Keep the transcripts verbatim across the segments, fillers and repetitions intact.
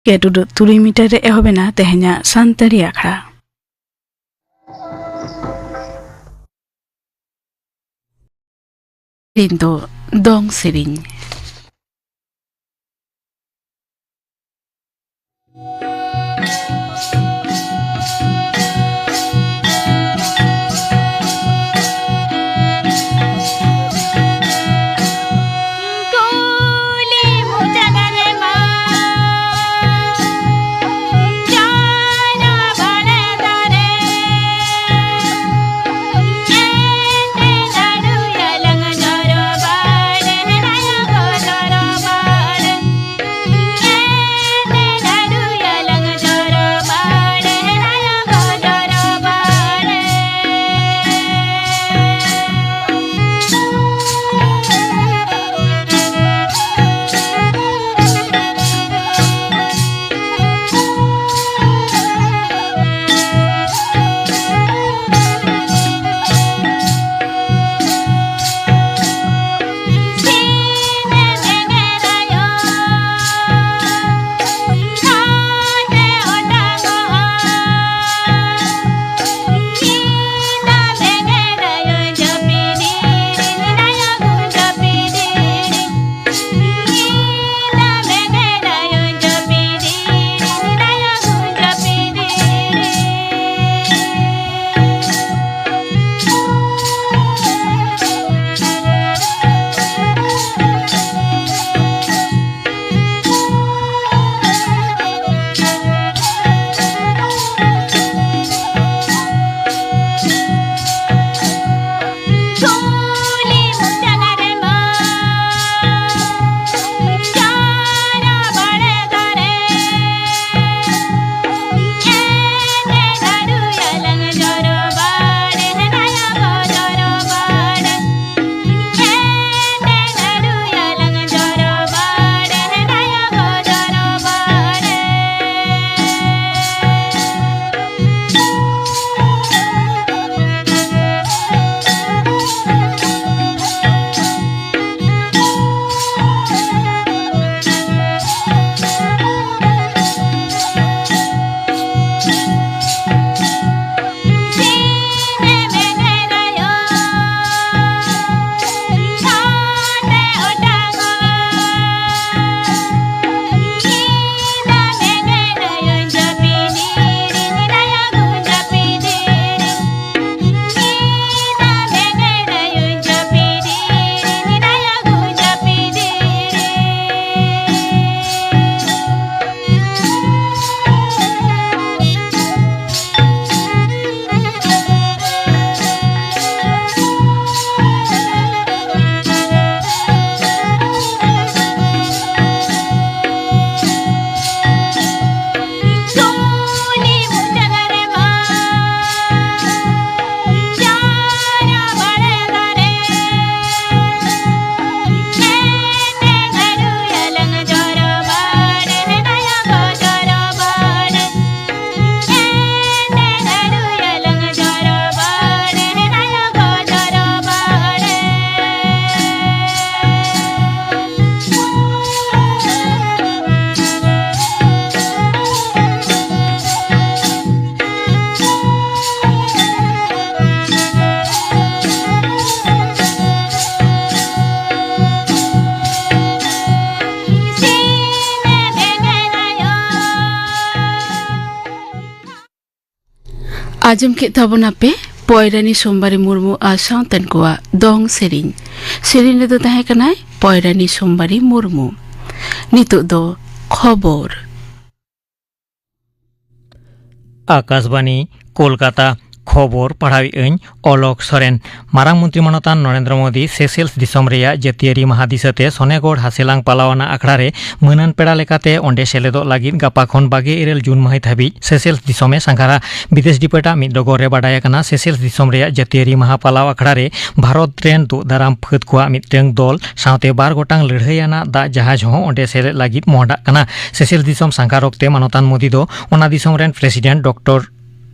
ᱠᱮ ᱴᱩᱰᱩ ᱛᱩᱨᱩᱭ ᱢᱤᱴᱟᱨ ᱨᱮ ᱮᱦᱚᱵ ᱮᱱᱟ ᱛᱮᱦᱮᱧᱟᱜ ᱥᱟᱱᱛᱟᱲᱤ ᱟᱠᱷᱲᱟ᱾ ᱛᱮᱦᱮᱧ ᱫᱚ ᱫᱚᱝ ᱥᱮᱨᱮᱧ᱾ ᱟᱸᱡᱚᱢ ᱠᱮᱫ ᱛᱟᱵᱚᱱᱟᱯᱮ ᱯᱚᱭᱨᱟᱱᱤ ᱥᱳᱢᱵᱟᱨᱤ ᱢᱩᱨᱢᱩ ᱟᱨ ᱥᱟᱶᱛᱮᱱ ᱠᱚᱣᱟᱜ ᱫᱚᱝ ᱥᱮᱨᱮᱧ᱾ ᱥᱮᱨᱮᱧ ᱨᱮᱫᱚ ᱛᱟᱦᱮᱸ ᱠᱟᱱᱟᱭ ᱯᱚᱭᱨᱟᱱᱤ ᱥᱳᱢᱵᱟᱨᱤ ᱢᱩᱨᱢᱩ᱾ ᱱᱤᱛᱚᱜ ᱫᱚ ᱠᱷᱚᱵᱚᱨ᱾ ᱟᱠᱟᱥᱵᱟᱱᱤ, ᱠᱳᱞᱠᱟᱛᱟ᱾ ᱠᱷᱚᱵᱚᱨ ᱯᱟᱲᱦᱟᱣᱮᱫ ᱟᱹᱧ ᱚᱞᱚᱠ ᱥᱚᱨᱮᱱ᱾ ᱢᱟᱨᱟᱝ ᱢᱚᱱᱛᱨᱤ ᱢᱟᱱᱚᱛᱟᱱ ᱱᱚᱨᱮᱱᱫᱨᱚ ᱢᱳᱫᱤ ᱥᱮᱥᱮᱞᱥ ᱫᱤᱥᱚᱢ ᱨᱮᱭᱟᱜ ᱡᱟᱹᱛᱤᱭᱟᱹᱨᱤ ᱢᱟᱦᱟ ᱫᱤᱥᱟᱹᱛᱮ ᱥᱚᱱᱮᱜᱚᱲ ᱦᱟᱥᱮᱞᱟᱝ ᱯᱟᱞᱟᱣ ᱟᱱᱟᱜ ᱟᱠᱷᱲᱟ ᱨᱮ ᱢᱟᱹᱱᱟᱱ ᱯᱮᱲᱟ ᱞᱮᱠᱟᱛᱮ ᱚᱸᱰᱮ ᱥᱮᱞᱮᱫᱚᱜ ᱞᱟᱹᱜᱤᱫ ᱜᱟᱯᱟ ᱠᱷᱚᱱ ᱵᱟᱜᱮ ᱤᱨᱟᱹᱞ ᱡᱩᱱ ᱢᱟᱹᱦᱤᱛ ᱦᱟᱹᱵᱤᱡ ᱥᱮᱥᱮᱞᱥ ᱫᱤᱥᱚᱢ ᱮ ᱥᱟᱸᱜᱷᱟᱨᱟ᱾ ᱵᱤᱫᱮᱥ ᱰᱤᱯᱟᱹᱴᱟᱜ ᱢᱤᱫ ᱰᱚᱜᱚᱨ ᱨᱮ ᱵᱟᱰᱟᱭ ᱟᱠᱟᱱᱟ, ᱥᱮᱥᱮᱞᱥ ᱫᱤᱥᱚᱢ ᱨᱮᱭᱟᱜ ᱡᱟᱹᱛᱤᱭᱟᱹᱨᱤ ᱢᱟᱦᱟ ᱯᱟᱞᱟᱣ ᱟᱠᱷᱲᱟ ᱨᱮ ᱵᱷᱟᱨᱚᱛ ᱨᱮᱱ ᱫᱩᱜ ᱫᱟᱨᱟᱢ ᱯᱷᱟᱹᱫ ᱠᱚᱣᱟᱜ ᱢᱤᱫᱴᱟᱝ ᱫᱚᱞ ᱥᱟᱶᱛᱮ ᱵᱟᱨ ᱜᱚᱴᱟᱝ ᱞᱟᱹᱲᱦᱟᱹᱭ ᱟᱱᱟᱜ ᱫᱟᱜ ᱡᱟᱦᱟᱡᱽ ᱦᱚᱸ ᱚᱸᱰᱮ ᱥᱮᱞᱮᱫ ᱞᱟᱹᱜᱤᱫ ᱢᱚᱦᱰᱟᱜ ᱠᱟᱱᱟ᱾ ᱥᱮᱥᱮᱞᱥ ᱫᱤᱥᱚᱢ ᱥᱟᱸᱜᱷᱟᱨ ᱚᱠᱛᱮ ᱢᱟᱱᱚᱛᱟᱱ ᱢᱳᱫᱤ ᱫᱚ ᱚᱱᱟ ᱫᱤᱥᱚᱢ ᱨᱮᱱ ᱯᱨᱮᱥᱤᱰᱮᱱᱴ ᱰᱚᱠᱴᱚᱨ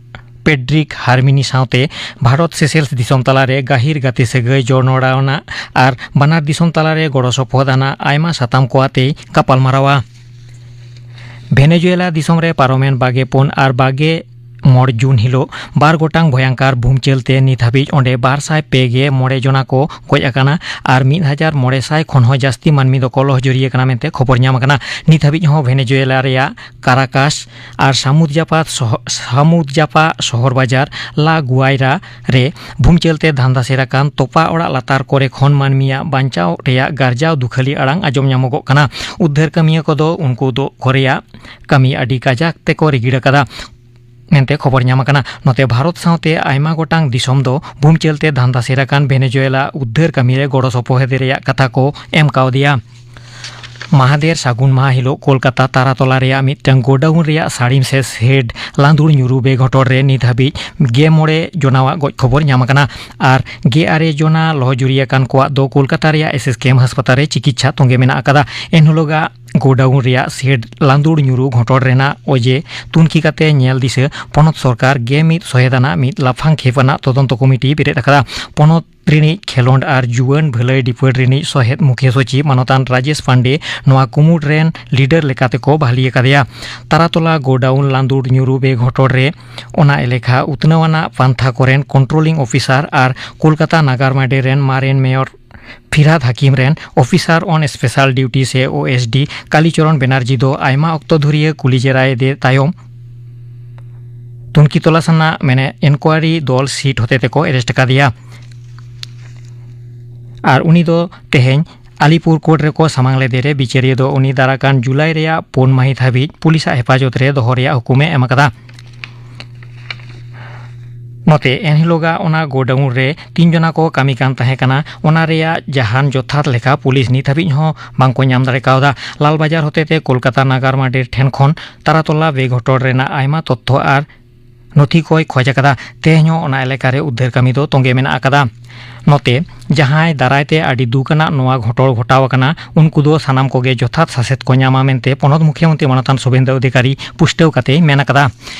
ᱯᱮᱰᱨᱤᱠ ᱦᱟᱨᱢᱤᱱᱤ ᱥᱟᱶᱛᱮ ᱵᱷᱟᱨᱚᱛ ᱥᱮᱥᱮᱞᱥ ᱫᱤᱥᱚᱢ ᱛᱟᱞᱟᱨᱮ ᱜᱟᱹᱦᱤᱨ ᱜᱟᱛᱮ ᱥᱟᱹᱜᱟᱹᱭ ᱡᱚᱱᱚᱲᱟᱣᱱᱟ ᱟᱨ ᱵᱟᱱᱟᱨ ᱫᱤᱥᱚᱢ ᱛᱟᱞᱟᱨᱮ ᱜᱚᱲᱚ ᱥᱚᱯᱚᱦᱚᱫ ᱟᱱᱟᱜ ᱟᱭᱢᱟ ᱥᱟᱛᱟᱢ ᱠᱚ ᱟᱛᱮᱭ ᱜᱟᱯᱟᱞᱢᱟᱨᱟᱣᱟ᱾ ᱵᱷᱮᱱᱮᱡᱩᱭᱮᱞᱟ ᱫᱤᱥᱚᱢ ᱨᱮ ᱯᱟᱨᱚᱢᱮᱱ ᱵᱟᱜᱮ ᱯᱩᱱ ᱟᱨ ᱵᱟᱜᱮ ᱢᱚᱬ ᱡᱩᱱ ᱦᱤᱞᱳᱜ ᱵᱟᱨ ᱜᱚᱴᱟᱝ ᱵᱷᱚᱭᱟᱝᱠᱟᱨ ᱵᱷᱩᱢᱪᱟᱹᱞ ᱛᱮ ᱱᱤᱛ ᱦᱟᱹᱵᱤᱡ ᱚᱸᱰᱮ ᱵᱟᱨ ᱥᱟᱭ ᱯᱮ ᱜᱮ ᱢᱚᱬᱮ ᱡᱚᱱᱟ ᱠᱚ ᱜᱚᱡ ᱟᱠᱟᱱᱟ ᱟᱨ ᱢᱤᱫ ᱦᱟᱡᱟᱨ ᱢᱚᱬᱮ ᱥᱟᱭ ᱠᱷᱚᱱ ᱦᱚᱸ ᱡᱟᱹᱥᱛᱤ ᱢᱟᱹᱱᱢᱤ ᱫᱚᱠᱚ ᱞᱚᱦᱚᱡᱩᱨᱤ ᱟᱠᱟᱱᱟ ᱢᱮᱱᱛᱮ ᱠᱷᱚᱵᱚᱨ ᱧᱟᱢ ᱟᱠᱟᱱᱟ᱾ ᱱᱤᱛ ᱦᱟᱹᱵᱤᱡ ᱦᱚᱸ ᱵᱷᱮᱱᱮᱡᱩᱭᱮᱞᱟ ᱨᱮᱭᱟᱜ ᱠᱟᱨᱟᱠᱟᱥ ᱟᱨ ᱥᱟᱹᱢᱩᱫ ᱡᱟᱯᱟᱜ ᱥᱚᱦ-, ᱥᱟᱹᱢᱩᱫ ᱡᱟᱯᱟᱜ ᱥᱚᱦᱚᱨ ᱵᱟᱡᱟᱨ ᱞᱟ ᱜᱩᱣᱟᱭᱨᱟ ᱨᱮ ᱵᱷᱩᱢᱪᱟᱹᱞ ᱛᱮ ᱫᱷᱟᱱᱫᱟ ᱥᱮᱨ ᱟᱠᱟᱱ ᱛᱚᱯᱟ ᱚᱲᱟᱜ ᱞᱟᱛᱟᱨ ᱠᱚᱨᱮ ᱠᱷᱚᱱ ᱢᱟᱹᱱᱢᱤᱭᱟᱜ ᱵᱟᱧᱪᱟᱣ ᱨᱮᱭᱟᱜ ᱜᱟᱨᱡᱟᱣ ᱫᱩᱠᱷᱟᱹᱞᱤ ᱟᱲᱟᱝ ᱟᱸᱡᱚᱢ ᱧᱟᱢᱚᱜᱚᱜ ᱠᱟᱱᱟ᱾ ᱩᱫᱽᱫᱷᱟᱹᱨ ᱠᱟᱹᱢᱤᱭᱟᱹ ᱠᱚᱫᱚ ᱩᱱᱠᱩ ᱫᱚ ᱠᱚ ᱨᱮᱭᱟᱜ ᱠᱟᱹᱢᱤ ᱟᱹᱰᱤ ᱠᱟᱡᱟᱠ ᱛᱮᱠᱚ ᱨᱤᱜᱤᱲ ᱟᱠᱟᱫᱟ ᱢᱮᱱᱛᱮ ᱠᱷᱚᱵᱚᱨ ᱧᱟᱢ ᱟᱠᱟᱱᱟ᱾ ᱱᱚᱛᱮ ᱵᱷᱟᱨᱚᱛ ᱥᱟᱶᱛᱮ ᱟᱭᱢᱟ ᱜᱚᱴᱟᱝ ᱫᱤᱥᱚᱢ ᱫᱚ ᱵᱷᱩᱢᱪᱟᱹᱞ ᱛᱮ ᱫᱷᱟᱱᱫᱟ ᱥᱮᱨ ᱟᱠᱟᱱ ᱵᱷᱮᱱᱮᱡᱩᱭᱮᱞᱟ ᱩᱫᱽᱫᱷᱟᱹᱨ ᱠᱟᱹᱢᱤ ᱨᱮ ᱜᱚᱲᱚ ᱥᱚᱯᱚᱦᱚᱫ ᱨᱮᱭᱟᱜ ᱠᱟᱛᱷᱟ ᱠᱚ ᱮᱢ ᱠᱟᱣᱫᱮᱭᱟ᱾ ᱢᱟᱦᱟᱫᱮᱨ ᱥᱟᱹᱜᱩᱱ ᱢᱟᱦᱟ ᱦᱤᱞᱳᱜ ᱠᱳᱞᱠᱟᱛᱟ ᱛᱟᱨᱟᱛᱚᱞᱟ ᱨᱮᱭᱟᱜ ᱢᱤᱫᱴᱟᱝ ᱜᱳᱰᱟᱣᱩᱱ ᱨᱮᱭᱟᱜ ᱥᱟᱹᱲᱤᱢ ᱥᱮ ᱥᱮᱰ ᱞᱟᱸᱫᱩᱲ ᱧᱩᱨᱩ ᱵᱮᱜᱷᱚᱴᱚᱱ ᱨᱮ ᱱᱤᱛ ᱦᱟᱹᱵᱤᱡ ᱜᱮ ᱢᱚᱬᱮ ᱡᱚᱱᱟᱣᱟᱜ ᱜᱚᱡ ᱠᱷᱚᱵᱚᱨ ᱧᱟᱢ ᱟᱠᱟᱱᱟ ᱟᱨ ᱜᱮ ᱟᱨᱮ ᱡᱚᱱᱟ ᱞᱚᱦᱚᱡᱩᱨᱤ ᱟᱠᱟᱱ ᱠᱚᱣᱟᱜ ᱫᱚ ᱠᱳᱞᱠᱟᱛᱟ ᱨᱮᱭᱟᱜ ᱮᱥ ᱮᱥ ᱠᱮ ᱮᱢ ᱦᱟᱥᱯᱟᱛᱟᱞ ᱨᱮ ᱪᱤᱠᱤᱛᱥᱟ ᱛᱚᱸᱜᱮ ᱢᱮᱱᱟᱜ ᱟᱠᱟᱫᱟ᱾ ᱮᱱᱦᱤᱞᱳᱜᱟᱜ ᱜᱳᱰᱟᱣᱩᱱ ᱨᱮᱭᱟᱜ ᱥᱮᱰ ᱞᱟᱸᱫᱩᱲ ᱧᱩᱨᱩ ᱜᱷᱚᱴᱚᱱ ᱨᱮᱱᱟᱜ ᱚᱡᱮ ᱛᱩᱱᱠᱷᱤ ᱠᱟᱛᱮ ᱧᱮᱞ ᱫᱤᱥᱟᱹ ᱯᱚᱱᱚᱛ ᱥᱚᱨᱠᱟᱨ ᱜᱮ ᱢᱤᱫ ᱥᱚᱦᱮᱫ ᱟᱱᱟᱜ ᱢᱤᱫ ᱞᱟᱯᱷᱟᱝ ᱠᱷᱮᱯ ᱟᱱᱟᱜ ᱛᱚᱫᱚᱱᱛᱚ ᱠᱚᱢᱤᱴᱤ ᱵᱮᱨᱮᱫ ᱟᱠᱟᱫᱟ᱾ ᱯᱚᱱᱚᱛ ᱨᱤᱱᱤᱡ ᱠᱷᱮᱞᱚᱸᱰ ᱟᱨ ᱡᱩᱣᱟᱹᱱ ᱵᱷᱟᱹᱞᱟᱹᱭ ᱰᱤᱯᱟᱹᱴ ᱨᱤᱱᱤᱡ ᱥᱚᱦᱮᱫ ᱢᱩᱠᱷᱤᱭᱟᱹ ᱥᱚᱪᱤᱵᱽ ᱢᱟᱱᱚᱛᱟᱱ ᱨᱟᱡᱮᱥ ᱯᱟᱱᱰᱮ ᱱᱚᱣᱟ ᱠᱩᱢᱩᱴ ᱨᱮᱱ ᱞᱤᱰᱟᱨ ᱞᱮᱠᱟᱛᱮ ᱠᱚ ᱵᱷᱟᱹᱞᱤ ᱟᱠᱟᱫᱮᱭᱟ᱾ ᱛᱟᱨᱟᱛᱚᱞᱟ ᱜᱳᱰᱟᱣᱩᱱ ᱞᱟᱸᱫᱩᱲ ᱧᱩᱨᱩ ᱵᱮᱜᱷᱚᱴᱚᱱ ᱨᱮ ᱚᱱᱟ ᱮᱞᱮᱠᱷᱟ ᱩᱛᱱᱟᱹᱣ ᱟᱱᱟᱜ ᱯᱟᱱᱛᱷᱟ ᱠᱚᱨᱮᱱ ᱠᱚᱱᱴᱨᱳᱞᱤᱝ ᱚᱯᱷᱤᱥᱟᱨ ᱟᱨ ᱠᱳᱞᱠᱟᱛᱟ ᱱᱟᱜᱟᱨ ᱢᱟᱰᱮ ᱨᱮᱱ ᱢᱟᱨᱮᱱ ᱢᱮᱭᱚᱨ ᱯᱷᱤᱨᱦᱟᱫ ᱦᱟᱠᱤᱢ ᱨᱮᱱ ᱚᱯᱷᱤᱥᱟᱨ ᱚᱱ ᱥᱯᱮᱥᱟᱞ ᱰᱤᱭᱩᱴᱤ ᱥᱮ O S D Kalicharan Banerjee ᱫᱚ ᱟᱭᱢᱟ ᱚᱠᱛᱚ ᱫᱷᱩᱨᱤᱭᱟᱹ ᱠᱩᱞᱤ ᱡᱮᱨᱟᱭᱮᱫᱮ ᱛᱟᱭᱚᱢ ᱛᱩᱱᱠᱷᱤ ᱛᱚᱞᱟᱥ ᱨᱮᱱᱟᱜ ᱢᱮᱱᱮᱫ ᱤᱱᱠᱣᱟᱨᱤ ᱫᱚᱞ ᱥᱤᱴ ᱦᱚᱛᱮ ᱛᱮᱠᱚ ᱮᱨᱮᱥᱴ ᱟᱠᱟᱫᱮᱭᱟ᱾ ᱟᱨ ᱩᱱᱤ ᱫᱚ ᱛᱮᱦᱮᱧ ᱟᱞᱤᱯᱩᱨ ᱠᱳᱨᱴ ᱨᱮᱠᱚ ᱥᱟᱢᱟᱝ ᱞᱮᱫᱮ ᱨᱮ ᱵᱤᱪᱟᱹᱨᱤᱭᱟᱹ ᱫᱚ ᱩᱱᱤ ᱫᱟᱨᱟᱠᱟᱱ ᱡᱩᱞᱟᱭ ᱨᱮᱭᱟᱜ ᱯᱩᱱ ᱢᱟᱹᱦᱤᱛ ᱦᱟᱹᱵᱤᱡ ᱯᱩᱞᱤᱥᱟᱜ ᱦᱮᱯᱟᱡᱚᱛ ᱨᱮ ᱫᱚᱦᱚ ᱨᱮᱭᱟᱜ ᱦᱩᱠᱩᱢᱮ ᱮᱢ ᱟᱠᱟᱫᱟ᱾ ᱱᱚᱛᱮ ᱮᱱᱦᱤᱞᱳᱜᱟᱜ ᱚᱱᱟ ᱜᱳᱰᱟᱣᱩᱱ ᱨᱮ ᱛᱤᱱ ᱡᱚᱱᱟ ᱠᱚ ᱠᱟᱹᱢᱤ ᱠᱟᱱ ᱛᱟᱦᱮᱸ ᱠᱟᱱᱟ, ᱚᱱᱟ ᱨᱮᱭᱟᱜ ᱡᱟᱦᱟᱱ ᱡᱚᱛᱷᱟᱛ ᱞᱮᱠᱟ ᱯᱩᱞᱤᱥ ᱱᱤᱛ ᱦᱟᱹᱵᱤᱡ ᱦᱚᱸ ᱵᱟᱝᱠᱚ ᱧᱟᱢ ᱫᱟᱲᱮ ᱠᱟᱣᱫᱟ᱾ ᱞᱟᱞᱵᱟᱡᱟᱨ ᱦᱚᱛᱮᱛᱮ ᱠᱳᱞᱠᱟᱛᱟ ᱱᱟᱜᱟᱨ ᱢᱟᱰᱮᱨ ᱴᱷᱮᱱ ᱠᱷᱚᱱ ᱛᱟᱨᱟᱛᱚᱞᱟ ᱵᱮᱜᱷᱚᱴᱚᱲ ᱨᱮᱱᱟᱜ ᱟᱭᱢᱟ ᱛᱚᱛᱛᱷᱚ ᱟᱨ ᱱᱚᱛᱷᱤ ᱠᱚᱭ ᱠᱷᱚᱡ ᱟᱠᱟᱫᱟ᱾ ᱛᱮᱦᱮᱧ ᱦᱚᱸ ᱚᱱᱟ ᱮᱞᱟᱠᱟ ᱨᱮ ᱩᱫᱽᱫᱷᱟᱹᱨ ᱠᱟᱹᱢᱤ ᱫᱚ ᱛᱚᱸᱜᱮ ᱢᱮᱱᱟᱜ ᱟᱠᱟᱫᱟ᱾ ᱱᱚᱛᱮ, ᱡᱟᱦᱟᱸᱭ ᱫᱟᱨᱟᱭ ᱛᱮ ᱟᱹᱰᱤ ᱫᱩᱠ ᱟᱱᱟᱜ ᱱᱚᱣᱟ ᱜᱷᱚᱴᱚᱲ ᱜᱷᱚᱴᱟᱣ ᱟᱠᱟᱱᱟ, ᱩᱱᱠᱩ ᱫᱚ ᱥᱟᱱᱟᱢ ᱠᱚᱜᱮ ᱡᱚᱛᱷᱟᱛ ᱥᱟᱥᱮᱛ ᱠᱚ ᱧᱟᱢᱟ ᱢᱮᱱᱛᱮ ᱯᱚᱱᱚᱛ ᱢᱩᱠᱷᱭᱟᱹ ᱢᱚᱱᱛᱨᱤ ᱢᱟᱱᱚᱛᱟᱱ ᱥᱩᱵᱷᱮᱱᱫᱨᱚ ᱚᱫᱷᱤᱠᱟᱨᱤ ᱯᱩᱥᱴᱟᱹᱣ ᱠᱟᱛᱮᱭ ᱢᱮᱱ ᱟᱠᱟᱫᱟ᱾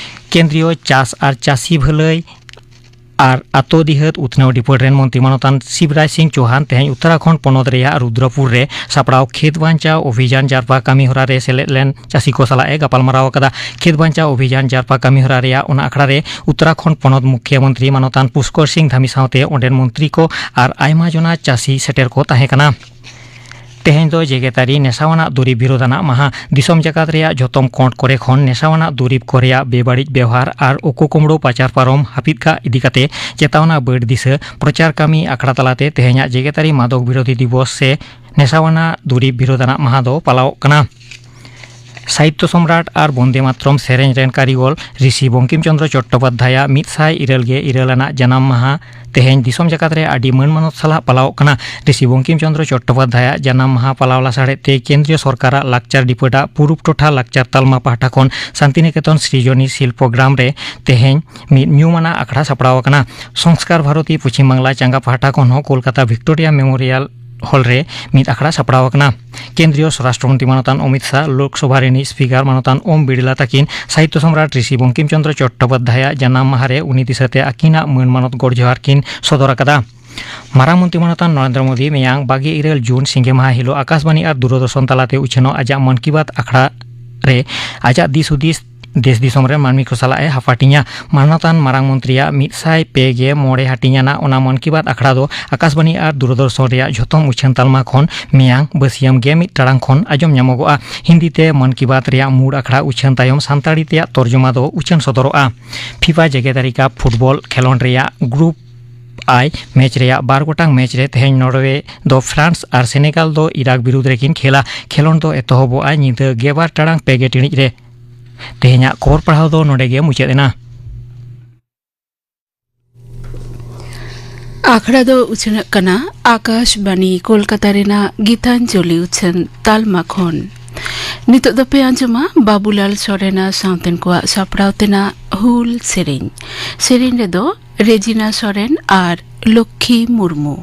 ᱠᱮᱱᱫᱨᱤᱭᱚ ᱪᱟᱥ ᱟᱨ ᱪᱟᱹᱥᱤ ᱵᱷᱟᱹᱞᱟᱹᱭ ᱟᱨ ᱟᱛᱳ ᱫᱤᱦᱟᱹᱛ ᱩᱛᱱᱟᱹᱣ ᱰᱤᱯᱟᱨᱴᱢᱮᱱᱴ ᱨᱮᱱ ᱢᱚᱱᱛᱨᱤ ᱢᱟᱱᱚᱛᱟᱱ ᱥᱤᱵᱨᱟᱡᱽ ᱥᱤᱝ ᱪᱳᱦᱟᱱ ᱛᱮᱦᱮᱧ ᱩᱛᱛᱚᱨᱟᱠᱷᱚᱸᱰ ᱯᱚᱱᱚᱛ ᱨᱮᱭᱟᱜ ᱨᱩᱫᱨᱚᱯᱩᱨ ᱨᱮ ᱥᱟᱯᱲᱟᱣ ᱠᱷᱮᱛ ᱵᱟᱧᱪᱟᱣ ᱚᱵᱷᱤᱡᱟᱱ ᱡᱟᱨᱯᱟ ᱠᱟᱹᱢᱤ ᱦᱚᱨᱟ ᱨᱮ ᱥᱮᱞᱮᱫ ᱞᱮᱱ ᱪᱟᱹᱥᱤ ᱠᱚ ᱥᱟᱞᱟᱜ ᱮ ᱜᱟᱯᱟᱞᱢᱟᱨᱟᱣ ᱟᱠᱟᱫᱟ᱾ ᱠᱷᱮᱛ ᱵᱟᱧᱪᱟᱣ ᱚᱵᱷᱤᱡᱟᱱ ᱡᱟᱨᱯᱟ ᱠᱟᱹᱢᱤ ᱦᱚᱨᱟ ᱨᱮᱭᱟᱜ ᱚᱱᱟ ᱟᱠᱷᱲᱟ ᱨᱮ ᱩᱛᱛᱚᱨᱟᱠᱷᱚᱸᱰ ᱯᱚᱱᱚᱛ ᱢᱩᱠᱷᱭᱟᱹ ᱢᱚᱱᱛᱨᱤ ᱢᱟᱱᱚᱛᱟᱱ ᱯᱩᱥᱠᱚᱨ ᱥᱤᱝ ᱫᱷᱟᱢᱤ ᱥᱟᱶᱛᱮ ᱚᱸᱰᱮᱱ ᱢᱚᱱᱛᱨᱤ ᱠᱚ ᱟᱨ ᱟᱭᱢᱟ ᱡᱚᱱᱟ ᱪᱟᱹᱥᱤ ᱥᱮᱴᱮᱨ ᱠᱚ ᱛᱟᱦᱮᱸ ᱠᱟᱱᱟ᱾ ᱛᱮᱦᱮᱧ ᱫᱚ ᱡᱮᱜᱮᱛᱟᱹᱨᱤ ᱱᱮᱥᱟᱣᱟᱱᱟᱜ ᱫᱩᱨᱤᱵ ᱵᱤᱨᱳᱫᱷ ᱟᱱᱟᱜ ᱢᱟᱦᱟ᱾ ᱫᱤᱥᱚᱢ ᱡᱟᱠᱟᱛ ᱨᱮᱭᱟᱜ ᱡᱷᱚᱛᱚᱢ ᱠᱚᱸᱴ ᱠᱚᱨᱮ ᱠᱷᱚᱱ ᱱᱮᱥᱟᱣᱟᱱᱟᱜ ᱫᱩᱨᱤᱵ ᱠᱚ ᱨᱮᱭᱟᱜ ᱵᱮᱵᱟᱹᱲᱤᱡ ᱵᱮᱣᱦᱟᱨ ᱟᱨ ᱩᱠᱩ ᱠᱩᱢᱲᱩ ᱯᱟᱪᱟᱨ ᱯᱟᱨᱚᱢ ᱦᱟᱹᱯᱤᱫ ᱠᱟᱜ ᱤᱫᱤ ᱠᱟᱛᱮ ᱪᱮᱛᱟᱣᱱᱟ ᱵᱟᱹᱲ ᱫᱤᱥᱟᱹ ᱯᱨᱚᱪᱟᱨ ᱠᱟᱹᱢᱤ ᱟᱠᱷᱲᱟ ᱛᱟᱞᱟᱛᱮ ᱛᱮᱦᱮᱧᱟᱜ ᱡᱮᱜᱮᱛᱟᱹᱨᱤ ᱢᱟᱫᱚᱠ ᱵᱤᱨᱳᱫᱷᱤ ᱫᱤᱵᱚᱥ ᱥᱮ ᱱᱮᱥᱟᱣᱟᱱᱟᱜ ᱫᱩᱨᱤᱵ ᱵᱤᱨᱳᱫᱷ ᱟᱱᱟᱜ ᱢᱟᱦᱟ ᱫᱚ ᱯᱟᱞᱟᱣᱚᱜ ᱠᱟᱱᱟ᱾ ᱥᱟᱦᱤᱛᱛᱚ ᱥᱚᱢᱨᱟᱴ ᱟᱨ ᱵᱚᱱᱫᱮ ᱢᱟᱛᱨᱚᱢ ᱥᱮᱨᱮᱧ ᱨᱮᱱ ᱠᱟᱹᱨᱤᱜᱚᱞ ᱨᱤᱥᱤ ᱵᱚᱝᱠᱤᱢ ᱪᱚᱸᱫᱽᱨᱚ ᱪᱚᱴᱴᱳᱯᱟᱫᱽᱫᱷᱟᱭᱟᱜ ᱢᱤᱫ ᱥᱟᱭ ᱤᱨᱟᱹᱞ ᱜᱮ ᱤᱨᱟᱹᱞ ᱟᱱᱟᱜ ᱡᱟᱱᱟᱢ ᱢᱟᱦᱟ ᱛᱮᱦᱮᱧ ᱫᱤᱥᱚᱢ ᱡᱟᱠᱟᱛ ᱨᱮ ᱟᱹᱰᱤ ᱢᱟᱹᱱ ᱢᱟᱱᱚᱛ ᱥᱟᱞᱟᱜ ᱯᱟᱞᱟᱣᱚᱜ ᱠᱟᱱᱟ᱾ ᱨᱤᱥᱤ ᱵᱚᱝᱠᱤᱢ ᱪᱚᱸᱫᱽᱨᱚ ᱪᱚᱴᱴᱳᱯᱟᱫᱽᱫᱷᱟᱭᱟᱜ ᱡᱟᱱᱟᱢ ᱢᱟᱦᱟ ᱯᱟᱞᱟᱣ ᱞᱟᱥᱟᱲᱦᱮᱫ ᱛᱮ ᱠᱮᱱᱫᱨᱤᱭᱚ ᱥᱚᱨᱠᱟᱨᱟᱜ ᱞᱟᱠᱪᱟᱨ ᱰᱤᱯᱟᱨᱴᱢᱮᱱᱴ ᱯᱩᱨᱩᱵ ᱴᱚᱴᱷᱟ ᱞᱟᱠᱪᱟᱨ ᱛᱟᱞᱢᱟ ᱯᱟᱦᱴᱟ ᱠᱷᱚᱱ ᱥᱟᱱᱛᱤᱱᱤᱠᱮᱛᱚᱱ ᱥᱨᱤᱡᱚᱱᱤ ᱥᱤᱞᱯᱚ ᱜᱨᱟᱢ ᱨᱮ ᱛᱮᱦᱮᱧ ᱢᱤᱫ ᱧᱩᱢᱟᱱᱟᱜ ᱟᱠᱷᱲᱟ ᱥᱟᱯᱲᱟᱣ ᱟᱠᱟᱱᱟ᱾ ᱥᱚᱝᱥᱠᱟᱨ ᱵᱷᱟᱨᱚᱛᱤ ᱯᱚᱪᱷᱤᱢ ᱵᱟᱝᱞᱟ ᱪᱟᱸᱜᱟ ᱯᱟᱦᱴᱟ ᱠᱷᱚᱱ ᱦᱚᱸ ᱠᱳᱞᱠᱟᱛᱟ ᱵᱷᱤᱠᱴᱳᱨᱤᱭᱟ ᱢᱮᱢᱳᱨᱤᱭᱟᱞ ᱦᱚᱞ ᱨᱮ ᱢᱤᱫ ᱟᱠᱷᱲᱟ ᱥᱟᱯᱲᱟᱣ ᱟᱠᱟᱱᱟ᱾ ᱠᱮᱱᱫᱨᱤᱭᱚ ᱥᱚᱨᱟᱥᱴᱨᱚ ᱢᱚᱱᱛᱨᱤ ᱢᱟᱱᱚᱛᱟᱱ ᱚᱢᱤᱛ ᱥᱟᱦ, ᱞᱳᱠᱥᱚᱵᱷᱟ ᱨᱤᱱᱤᱡ ᱥᱯᱤᱠᱟᱨ ᱢᱟᱱᱚᱛᱟᱱ ᱳᱢ ᱵᱤᱲᱞᱟ ᱛᱟᱹᱠᱤᱱ ᱥᱟᱦᱤᱛᱛᱚ ᱥᱚᱢᱨᱟᱴ ᱨᱤᱥᱤ ᱵᱚᱝᱠᱤᱢ ᱪᱚᱸᱫᱽᱨᱚ ᱪᱚᱴᱴᱳᱯᱟᱫᱽᱫᱷᱟᱭᱟᱜ ᱡᱟᱱᱟᱢ ᱢᱟᱦᱟ ᱨᱮ ᱩᱱᱤ ᱫᱤᱥᱟᱹᱛᱮ ᱟᱹᱠᱤᱱᱟᱜ ᱢᱟᱹᱱ ᱢᱟᱱᱚᱛ ᱜᱚᱰ ᱡᱚᱦᱟᱨ ᱠᱤᱱ ᱥᱚᱫᱚᱨ ᱟᱠᱟᱫᱟ᱾ ᱢᱟᱨᱟᱝ ᱢᱚᱱᱛᱨᱤ ᱢᱟᱱᱚᱛᱟᱱ ᱱᱚᱨᱮᱱᱫᱨᱚ ᱢᱳᱫᱤ ᱢᱮᱭᱟᱝ ᱵᱟᱜᱮ ᱤᱨᱟᱹᱞ ᱡᱩᱱ ᱥᱤᱸᱜᱮ ᱢᱟᱦᱟ ᱦᱤᱞᱳᱜ ᱟᱠᱟᱥᱵᱟᱱᱤ ᱟᱨ ᱫᱩᱨᱚᱫᱚᱨᱥᱚᱱ ᱛᱟᱞᱟᱛᱮ ᱩᱪᱷᱟᱹᱱᱚᱜ ᱟᱡᱟᱜ ᱢᱚᱱ ᱠᱤ ᱵᱟᱛ ᱟᱠᱷᱲᱟ ᱨᱮ ᱟᱡᱟᱜ ᱫᱤᱥ ᱦᱩᱫᱤᱥ ᱫᱮᱥ ᱫᱤᱥᱚᱢ ᱨᱮᱱ ᱢᱟᱹᱱᱢᱤ ᱠᱚ ᱥᱟᱞᱟᱜ ᱮ ᱦᱟᱯᱟᱴᱤᱧᱟ᱾ ᱢᱟᱱᱚᱛᱟᱱ ᱢᱟᱨᱟᱝ ᱢᱚᱱᱛᱨᱤᱭᱟᱜ ᱢᱤᱫ ᱥᱟᱭ ᱯᱮ ᱜᱮ ᱢᱚᱬᱮ ᱦᱟᱹᱴᱤᱧ ᱟᱱᱟᱜ ᱚᱱᱟ ᱢᱚᱱ ᱠᱤ ᱵᱟᱛ ᱟᱠᱷᱲᱟ ᱫᱚ ᱟᱠᱟᱥᱵᱟᱱᱤ ᱟᱨ ᱫᱩᱨᱚᱫᱚᱨᱥᱚᱱ ᱨᱮᱭᱟᱜ ᱡᱷᱚᱛᱚᱢ ᱩᱪᱷᱟᱹᱱ ᱛᱟᱞᱢᱟ ᱠᱷᱚᱱ ᱢᱮᱭᱟᱝ ᱵᱟᱹᱥᱤᱭᱟᱹᱢ ᱜᱮ ᱢᱤᱫ ᱴᱟᱲᱟᱝ ᱠᱷᱚᱱ ᱟᱸᱡᱚᱢ ᱧᱟᱢᱚᱜᱚᱜᱼᱟ᱾ ᱦᱤᱱᱫᱤ ᱛᱮ ᱢᱚᱱ ᱠᱤ ᱵᱟᱛ ᱨᱮᱭᱟᱜ ᱢᱩᱲ ᱟᱠᱷᱲᱟ ᱩᱪᱷᱟᱹᱱ ᱛᱟᱭᱚᱢ ᱥᱟᱱᱛᱟᱲᱤ ᱛᱮᱭᱟᱜ ᱛᱚᱨᱡᱚᱢᱟ ᱫᱚ ᱩᱪᱷᱟᱹᱱ ᱥᱚᱫᱚᱨᱚᱜᱼᱟ᱾ ᱯᱷᱤᱯᱟ ᱡᱮᱜᱮᱛᱟᱹᱨᱤ ᱠᱟᱯ ᱯᱷᱩᱴᱵᱚᱞ ᱠᱷᱮᱞᱚᱸᱰ ᱨᱮᱭᱟᱜ ᱜᱨᱩᱯ ᱟᱭ ᱢᱮᱪ ᱨᱮᱭᱟᱜ ᱵᱟᱨ ᱜᱚᱴᱟᱝ ᱢᱮᱪ ᱨᱮ ᱛᱮᱦᱮᱧ ᱱᱚᱨᱣᱮ ᱫᱚ ᱯᱷᱨᱟᱱᱥ ᱟᱨ ᱥᱮᱱᱮᱜᱟᱞ ᱫᱚ ᱤᱨᱟᱠ ᱵᱤᱨᱩᱫᱽ ᱨᱮᱠᱤᱱ ᱠᱷᱮᱞᱟ᱾ ᱠᱷᱮᱞᱚᱸᱰ ᱫᱚ ᱮᱛᱚᱦᱚᱵᱚᱜᱼᱟ ᱧᱤᱫᱟᱹ ᱜᱮᱞᱵᱟᱨ ᱴᱟᱲᱟᱝ ᱯᱮ ᱜᱮ ᱴᱤᱬᱤᱡ ᱨᱮ᱾ ᱛᱮᱦᱮᱧᱟᱜ ᱠᱷᱚᱵᱚᱨ ᱯᱟᱲᱦᱟᱣ ᱫᱚ ᱱᱚᱰᱮ ᱜᱮ ᱢᱩᱪᱟᱹᱫ ᱮᱱᱟ᱾ ᱟᱠᱷᱲᱟ ᱫᱚ ᱩᱪᱷᱟᱹᱱᱚᱜ ᱠᱟᱱᱟ ᱟᱠᱟᱥᱵᱟᱱᱤ ᱠᱳᱞᱠᱟᱛᱟ ᱨᱮᱱᱟᱜ ᱜᱤᱛᱟᱧᱡᱚᱞᱤ ᱩᱪᱷᱟᱹᱱ ᱛᱟᱞᱢᱟ ᱠᱷᱚᱱ᱾ ᱱᱤᱛᱚᱜ ᱫᱚᱯᱮ ᱟᱸᱡᱚᱢᱟ ᱵᱟᱵᱩᱞᱟᱞ ᱥᱚᱨᱮᱱ ᱟᱨ ᱥᱟᱶᱛᱮᱱ ᱠᱚᱣᱟᱜ ᱥᱟᱯᱲᱟᱣ ᱛᱮᱱᱟᱜ ᱦᱩᱞ ᱥᱮᱨᱮᱧ᱾ ᱥᱮᱨᱮᱧ ᱨᱮᱫᱚ ᱨᱮᱡᱤᱱᱟ ᱥᱚᱨᱮᱱ ᱟᱨ ᱞᱚᱠᱠᱷᱤ ᱢᱩᱨᱢᱩ᱾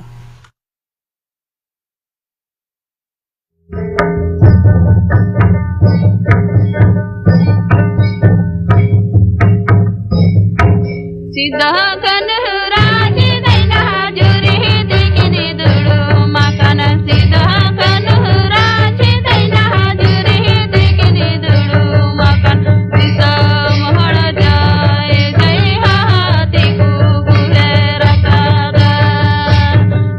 ᱥᱤᱫᱚ ᱠᱟᱹᱱᱦᱩ ᱨᱟᱡᱽ ᱫᱟᱭᱱᱟ ᱡᱩᱨᱤ ᱛᱤᱠᱤᱱ ᱫᱩᱲᱩᱢ ᱟᱠᱟᱱᱟ᱾ ᱥᱤᱫᱚ ᱠᱟᱹᱱᱦᱩ ᱨᱟᱡᱽ ᱫᱟᱭᱱᱟ ᱡᱩᱨᱤ ᱛᱤᱠᱤᱱ ᱫᱩᱲᱩᱢ ᱟᱠᱟᱱ᱾ ᱫᱤᱥᱚᱢ ᱦᱚᱲ ᱡᱟᱭ ᱡᱟᱭ ᱦᱟᱦᱟ ᱛᱤᱠᱩ ᱵᱩᱞᱮ ᱨᱟᱠᱟᱫᱟ᱾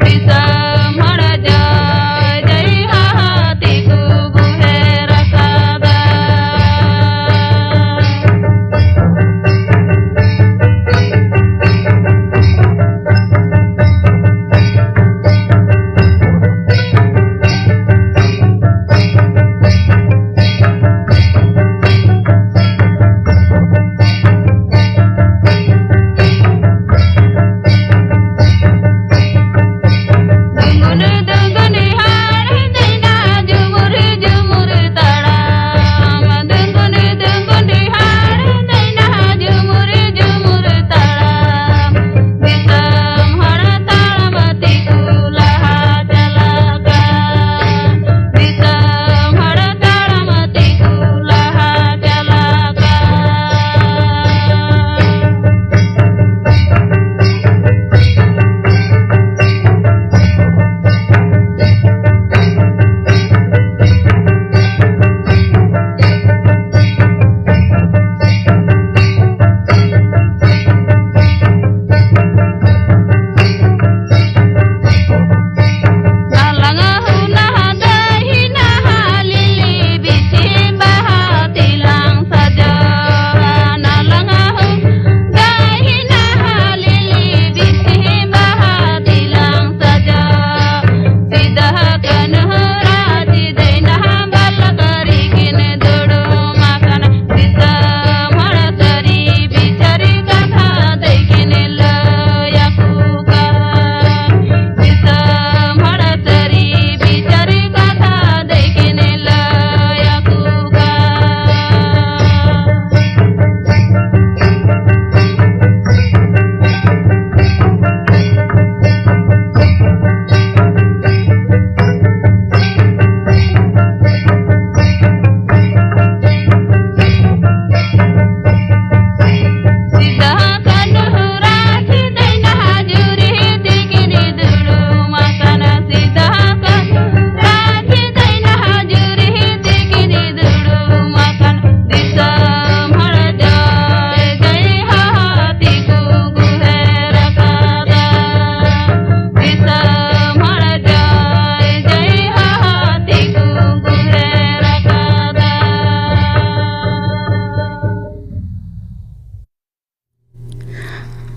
ᱫᱤᱥᱚᱢ ᱦᱚᱲ ᱡᱟᱭ ᱡᱟᱭ ᱦᱟᱦᱟ ᱛᱤᱠᱩ ᱵᱩᱞᱮ ᱨᱟᱠᱟᱫᱟ᱾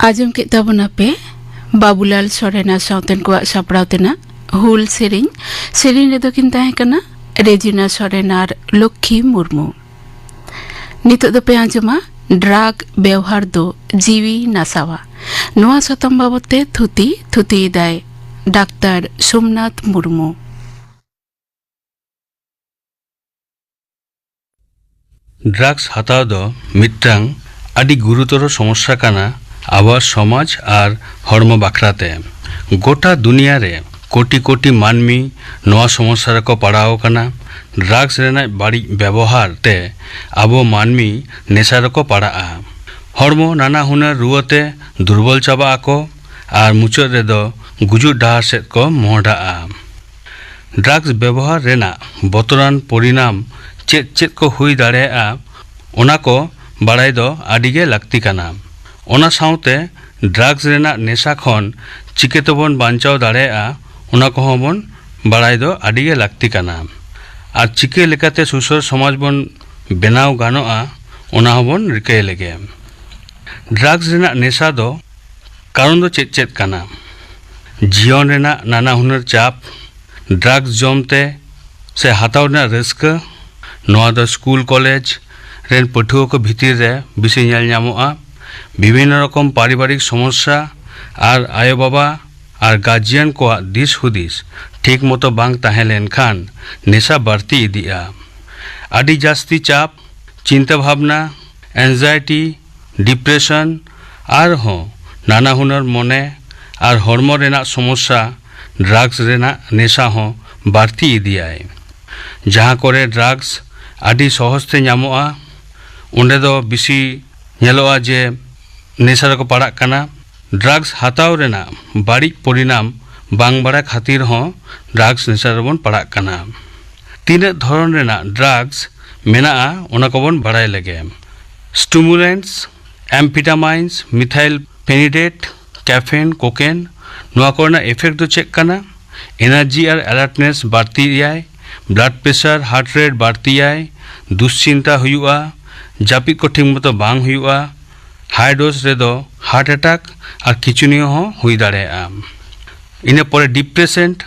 ᱟᱸᱡᱚᱢ ᱠᱮᱫ ᱛᱟᱵᱚᱱᱟᱯᱮ ᱵᱟᱵᱩᱞᱟᱞ ᱥᱚᱨᱮᱱ ᱟᱨ ᱥᱟᱶᱛᱮᱱ ᱠᱚᱣᱟᱜ ᱥᱟᱯᱲᱟᱣ ᱛᱮᱱᱟᱜ ᱦᱩᱞ ᱥᱮᱨᱮᱧ᱾ ᱥᱮᱨᱮᱧ ᱨᱮᱫᱚ ᱠᱤᱱ ᱛᱟᱦᱮᱸ ᱠᱟᱱᱟ ᱨᱮᱡᱤᱱᱟ ᱥᱚᱨᱮᱱ ᱟᱨ ᱞᱚᱠᱠᱷᱤ ᱢᱩᱨᱢᱩ᱾ ᱱᱤᱛᱚᱜ ᱫᱚᱯᱮ ᱟᱸᱡᱚᱢᱟ ᱰᱨᱟᱜᱽ ᱵᱮᱣᱦᱟᱨ ᱫᱚ ᱡᱤᱣᱤ ᱱᱟᱥᱟᱣᱟ᱾ ᱱᱚᱣᱟ ᱥᱟᱛᱟᱢ ᱵᱟᱵᱚᱛ ᱛᱮ ᱛᱷᱩᱛᱤ, ᱛᱷᱩᱛᱤᱭᱮᱫᱟᱭ ᱰᱟᱠᱛᱟᱨ ᱥᱳᱢᱱᱟᱛᱷ ᱢᱩᱨᱢᱩ᱾ ᱰᱨᱟᱜᱽᱥ ᱦᱟᱛᱟᱣ ᱫᱚ ᱢᱤᱫᱴᱟᱝ ᱟᱹᱰᱤ ᱜᱩᱨᱩᱛᱚᱨ ᱥᱚᱢᱚᱥᱥᱟ ᱠᱟᱱᱟ ᱟᱵᱚᱣᱟᱜ ᱥᱚᱢᱟᱡᱽ ᱟᱨ ᱦᱚᱲᱢᱚ ᱵᱟᱠᱷᱨᱟᱛᱮ᱾ ᱜᱚᱴᱟ ᱫᱩᱱᱤᱭᱟᱹ ᱨᱮ ᱠᱳᱴᱤ ᱠᱳᱴᱤ ᱢᱟᱹᱱᱢᱤ ᱱᱚᱣᱟ ᱥᱚᱢᱚᱥᱥᱟ ᱨᱮᱠᱚ ᱯᱟᱲᱟᱣ ᱟᱠᱟᱱᱟ᱾ ᱰᱨᱟᱜᱽᱥ ᱨᱮᱱᱟᱜ ᱵᱟᱹᱲᱤᱡ ᱵᱮᱵᱚᱦᱟᱨ ᱛᱮ ᱟᱵᱚ ᱢᱟᱹᱱᱢᱤ ᱱᱮᱥᱟ ᱨᱮᱠᱚ ᱯᱟᱲᱟᱜᱼᱟ᱾ ᱦᱚᱲᱢᱚ ᱱᱟᱱᱟ ᱦᱩᱱᱟᱹᱨ ᱨᱩᱣᱟᱹᱛᱮ ᱫᱩᱨᱵᱚᱞ ᱪᱟᱵᱟᱜ ᱟᱠᱚ ᱟᱨ ᱢᱩᱪᱟᱹᱫ ᱨᱮᱫᱚ ᱜᱩᱡᱩᱜ ᱰᱟᱦᱟᱨ ᱥᱮᱫ ᱠᱚ ᱢᱚᱦᱰᱟᱜᱼᱟ᱾ ᱰᱨᱟᱜᱽᱥ ᱵᱮᱵᱚᱦᱟᱨ ᱨᱮᱱᱟᱜ ᱵᱚᱛᱚᱨᱟᱱ ᱯᱚᱨᱤᱱᱟᱢ ᱪᱮᱫ ᱪᱮᱫ ᱠᱚ ᱦᱩᱭ ᱫᱟᱲᱮᱭᱟᱜᱼᱟ, ᱚᱱᱟ ᱠᱚ ᱵᱟᱲᱟᱭ ᱫᱚ ᱟᱹᱰᱤ ᱜᱮ ᱞᱟᱹᱠᱛᱤ ᱠᱟᱱᱟ᱾ ᱚᱱᱟ ᱥᱟᱶᱛᱮ ᱰᱨᱟᱜᱽᱥ ᱨᱮᱱᱟᱜ ᱱᱮᱥᱟ ᱠᱷᱚᱱ ᱪᱤᱠᱟᱹ ᱛᱮᱵᱚᱱ ᱵᱟᱧᱪᱟᱣ ᱫᱟᱲᱮᱭᱟᱜᱼᱟ, ᱚᱱᱟ ᱠᱚᱦᱚᱸ ᱵᱚᱱ ᱵᱟᱲᱟᱭ ᱫᱚ ᱟᱹᱰᱤ ᱜᱮ ᱞᱟᱹᱠᱛᱤ ᱠᱟᱱᱟ᱾ ᱟᱨ ᱪᱤᱠᱟᱹ ᱞᱮᱠᱟᱛᱮ ᱥᱩᱥᱟᱹᱨ ᱥᱚᱢᱟᱡᱽ ᱵᱚᱱ ᱵᱮᱱᱟᱣ ᱜᱟᱱᱚᱜᱼᱟ, ᱚᱱᱟ ᱦᱚᱸᱵᱚᱱ ᱨᱤᱠᱟᱹᱭ ᱞᱮᱜᱮ᱾ ᱰᱨᱟᱜᱽᱥ ᱨᱮᱱᱟᱜ ᱱᱮᱥᱟ ᱫᱚ ᱠᱟᱨᱚᱱ ᱫᱚ ᱪᱮᱫ ᱪᱮᱫ ᱠᱟᱱᱟ? ᱡᱤᱭᱚᱱ ᱨᱮᱱᱟᱜ ᱱᱟᱱᱟ ᱦᱩᱱᱟᱹᱨ ᱪᱟᱯ, ᱰᱨᱟᱜᱽᱥ ᱡᱚᱢ ᱛᱮ ᱥᱮ ᱦᱟᱛᱟᱣ ᱨᱮᱱᱟᱜ ᱨᱟᱹᱥᱠᱟᱹ, ᱱᱚᱣᱟ ᱫᱚ ᱥᱠᱩᱞ ᱠᱚᱞᱮᱡᱽ ᱨᱮᱱ ᱯᱟᱹᱴᱷᱩᱣᱟᱹ ᱠᱚ ᱵᱷᱤᱛᱤᱨ ᱨᱮ ᱵᱮᱥᱤ ᱧᱮᱞ ᱧᱟᱢᱚᱜᱼᱟ᱾ ᱵᱤᱵᱷᱤᱱᱱᱚ ᱨᱚᱠᱚᱢ ᱯᱟᱨᱤᱵᱟᱨᱤᱠ ᱥᱚᱢᱚᱥᱥᱟ ᱟᱨ ᱟᱭᱳᱼᱵᱟᱵᱟ ᱟᱨ ᱜᱟᱨᱡᱤᱭᱟᱱ ᱠᱚᱣᱟᱜ ᱫᱤᱥ ᱦᱩᱫᱤᱥ ᱴᱷᱤᱠ ᱢᱚᱛᱚ ᱵᱟᱝ ᱛᱟᱦᱮᱸ ᱞᱮᱱᱠᱷᱟᱱ ᱱᱮᱥᱟ ᱵᱟᱹᱲᱛᱤ ᱤᱫᱤᱜᱼᱟ᱾ ᱟᱹᱰᱤ ᱡᱟᱹᱥᱛᱤ ᱪᱟᱯ, ᱪᱤᱱᱛᱟᱹ ᱵᱷᱟᱵᱽᱱᱟ, ᱮᱱᱡᱟᱭᱴᱤ, ᱰᱤᱯᱨᱮᱥᱚᱱ ᱟᱨᱦᱚᱸ ᱱᱟᱱᱟ ᱦᱩᱱᱟᱹᱨ ᱢᱚᱱᱮ ᱟᱨ ᱦᱚᱲᱢᱚ ᱨᱮᱱᱟᱜ ᱥᱚᱢᱚᱥᱥᱟ ᱰᱨᱟᱜᱽᱥ ᱨᱮᱱᱟᱜ ᱱᱮᱥᱟ ᱦᱚᱸ ᱵᱟᱹᱲᱛᱤ ᱤᱫᱤᱭᱟᱭ᱾ ᱡᱟᱦᱟᱸ ᱠᱚᱨᱮ ᱰᱨᱟᱜᱽᱥ ᱟᱹᱰᱤ ᱥᱚᱦᱚᱡᱽ ᱛᱮ ᱧᱟᱢᱚᱜᱼᱟ, ᱚᱸᱰᱮ ᱫᱚ ᱵᱮᱥᱤ ᱧᱮᱞᱚᱜᱼᱟ ᱡᱮ ᱱᱮᱥᱟ ᱨᱮᱠᱚ ᱯᱟᱲᱟᱜ ᱠᱟᱱᱟ᱾ ᱰᱨᱟᱜᱽᱥ ᱦᱟᱛᱟᱣ ᱨᱮᱱᱟᱜ ᱵᱟᱹᱲᱤᱡ ᱯᱚᱨᱤᱱᱟᱢ ᱵᱟᱝ ᱵᱟᱲᱟᱭ ᱠᱷᱟᱹᱛᱤᱨ ᱦᱚᱸ ᱰᱨᱟᱜᱽᱥ ᱱᱮᱥᱟ ᱨᱮᱵᱚᱱ ᱯᱟᱲᱟᱜ ᱠᱟᱱᱟ᱾ ᱛᱤᱱᱟᱹᱜ ᱫᱷᱚᱨᱚᱱ ᱨᱮᱱᱟᱜ ᱰᱨᱟᱜᱽᱥ ᱢᱮᱱᱟᱜᱼᱟ, ᱚᱱᱟ ᱠᱚᱵᱚᱱ ᱵᱟᱲᱟᱭ ᱞᱮᱜᱮ᱾ ᱥᱴᱤᱢᱩᱞᱮᱱᱴᱥ, ᱟᱢᱯᱷᱤᱴᱟᱢᱟᱭᱤᱱᱥ, ᱢᱤᱛᱷᱟᱭᱤᱞ ᱯᱷᱮᱱᱤᱰᱮᱴ, ᱠᱮᱯᱷᱮᱱ, ᱠᱳᱠᱮᱱ, ᱱᱚᱣᱟ ᱠᱚᱨᱮᱱᱟᱜ ᱤᱯᱷᱮᱠᱴ ᱫᱚ ᱪᱮᱫ ᱠᱟᱱᱟ? ᱮᱱᱟᱨᱡᱤ ᱟᱨ ᱟᱞᱟᱨᱴᱱᱮᱥ ᱵᱟᱹᱲᱛᱤᱭᱟᱭ, ᱵᱞᱟᱰ ᱯᱨᱮᱥᱟᱨ, ᱦᱟᱨᱴ ᱨᱮᱴ ᱵᱟᱹᱲᱛᱤᱭᱟᱭ, ᱫᱩᱥᱪᱤᱱᱛᱟ ᱦᱩᱭᱩᱜᱼᱟ, ᱡᱟᱹᱯᱤᱫ ᱠᱚ ᱴᱷᱤᱠ ᱢᱚᱛᱚ ᱵᱟᱝ ᱦᱩᱭᱩᱜᱼᱟ, ᱦᱟᱭ ᱰᱳᱡᱽ ᱨᱮᱫᱚ ᱦᱟᱨᱴ ᱮᱴᱟᱠ ᱟᱨ ᱠᱤᱪᱩᱱᱤᱭᱟᱹ ᱦᱚᱸ ᱦᱩᱭ ᱫᱟᱲᱮᱭᱟᱜᱼᱟ᱾ ᱤᱱᱟᱹ ᱯᱚᱨᱮ ᱰᱤᱯᱨᱮᱥᱮᱱᱴ,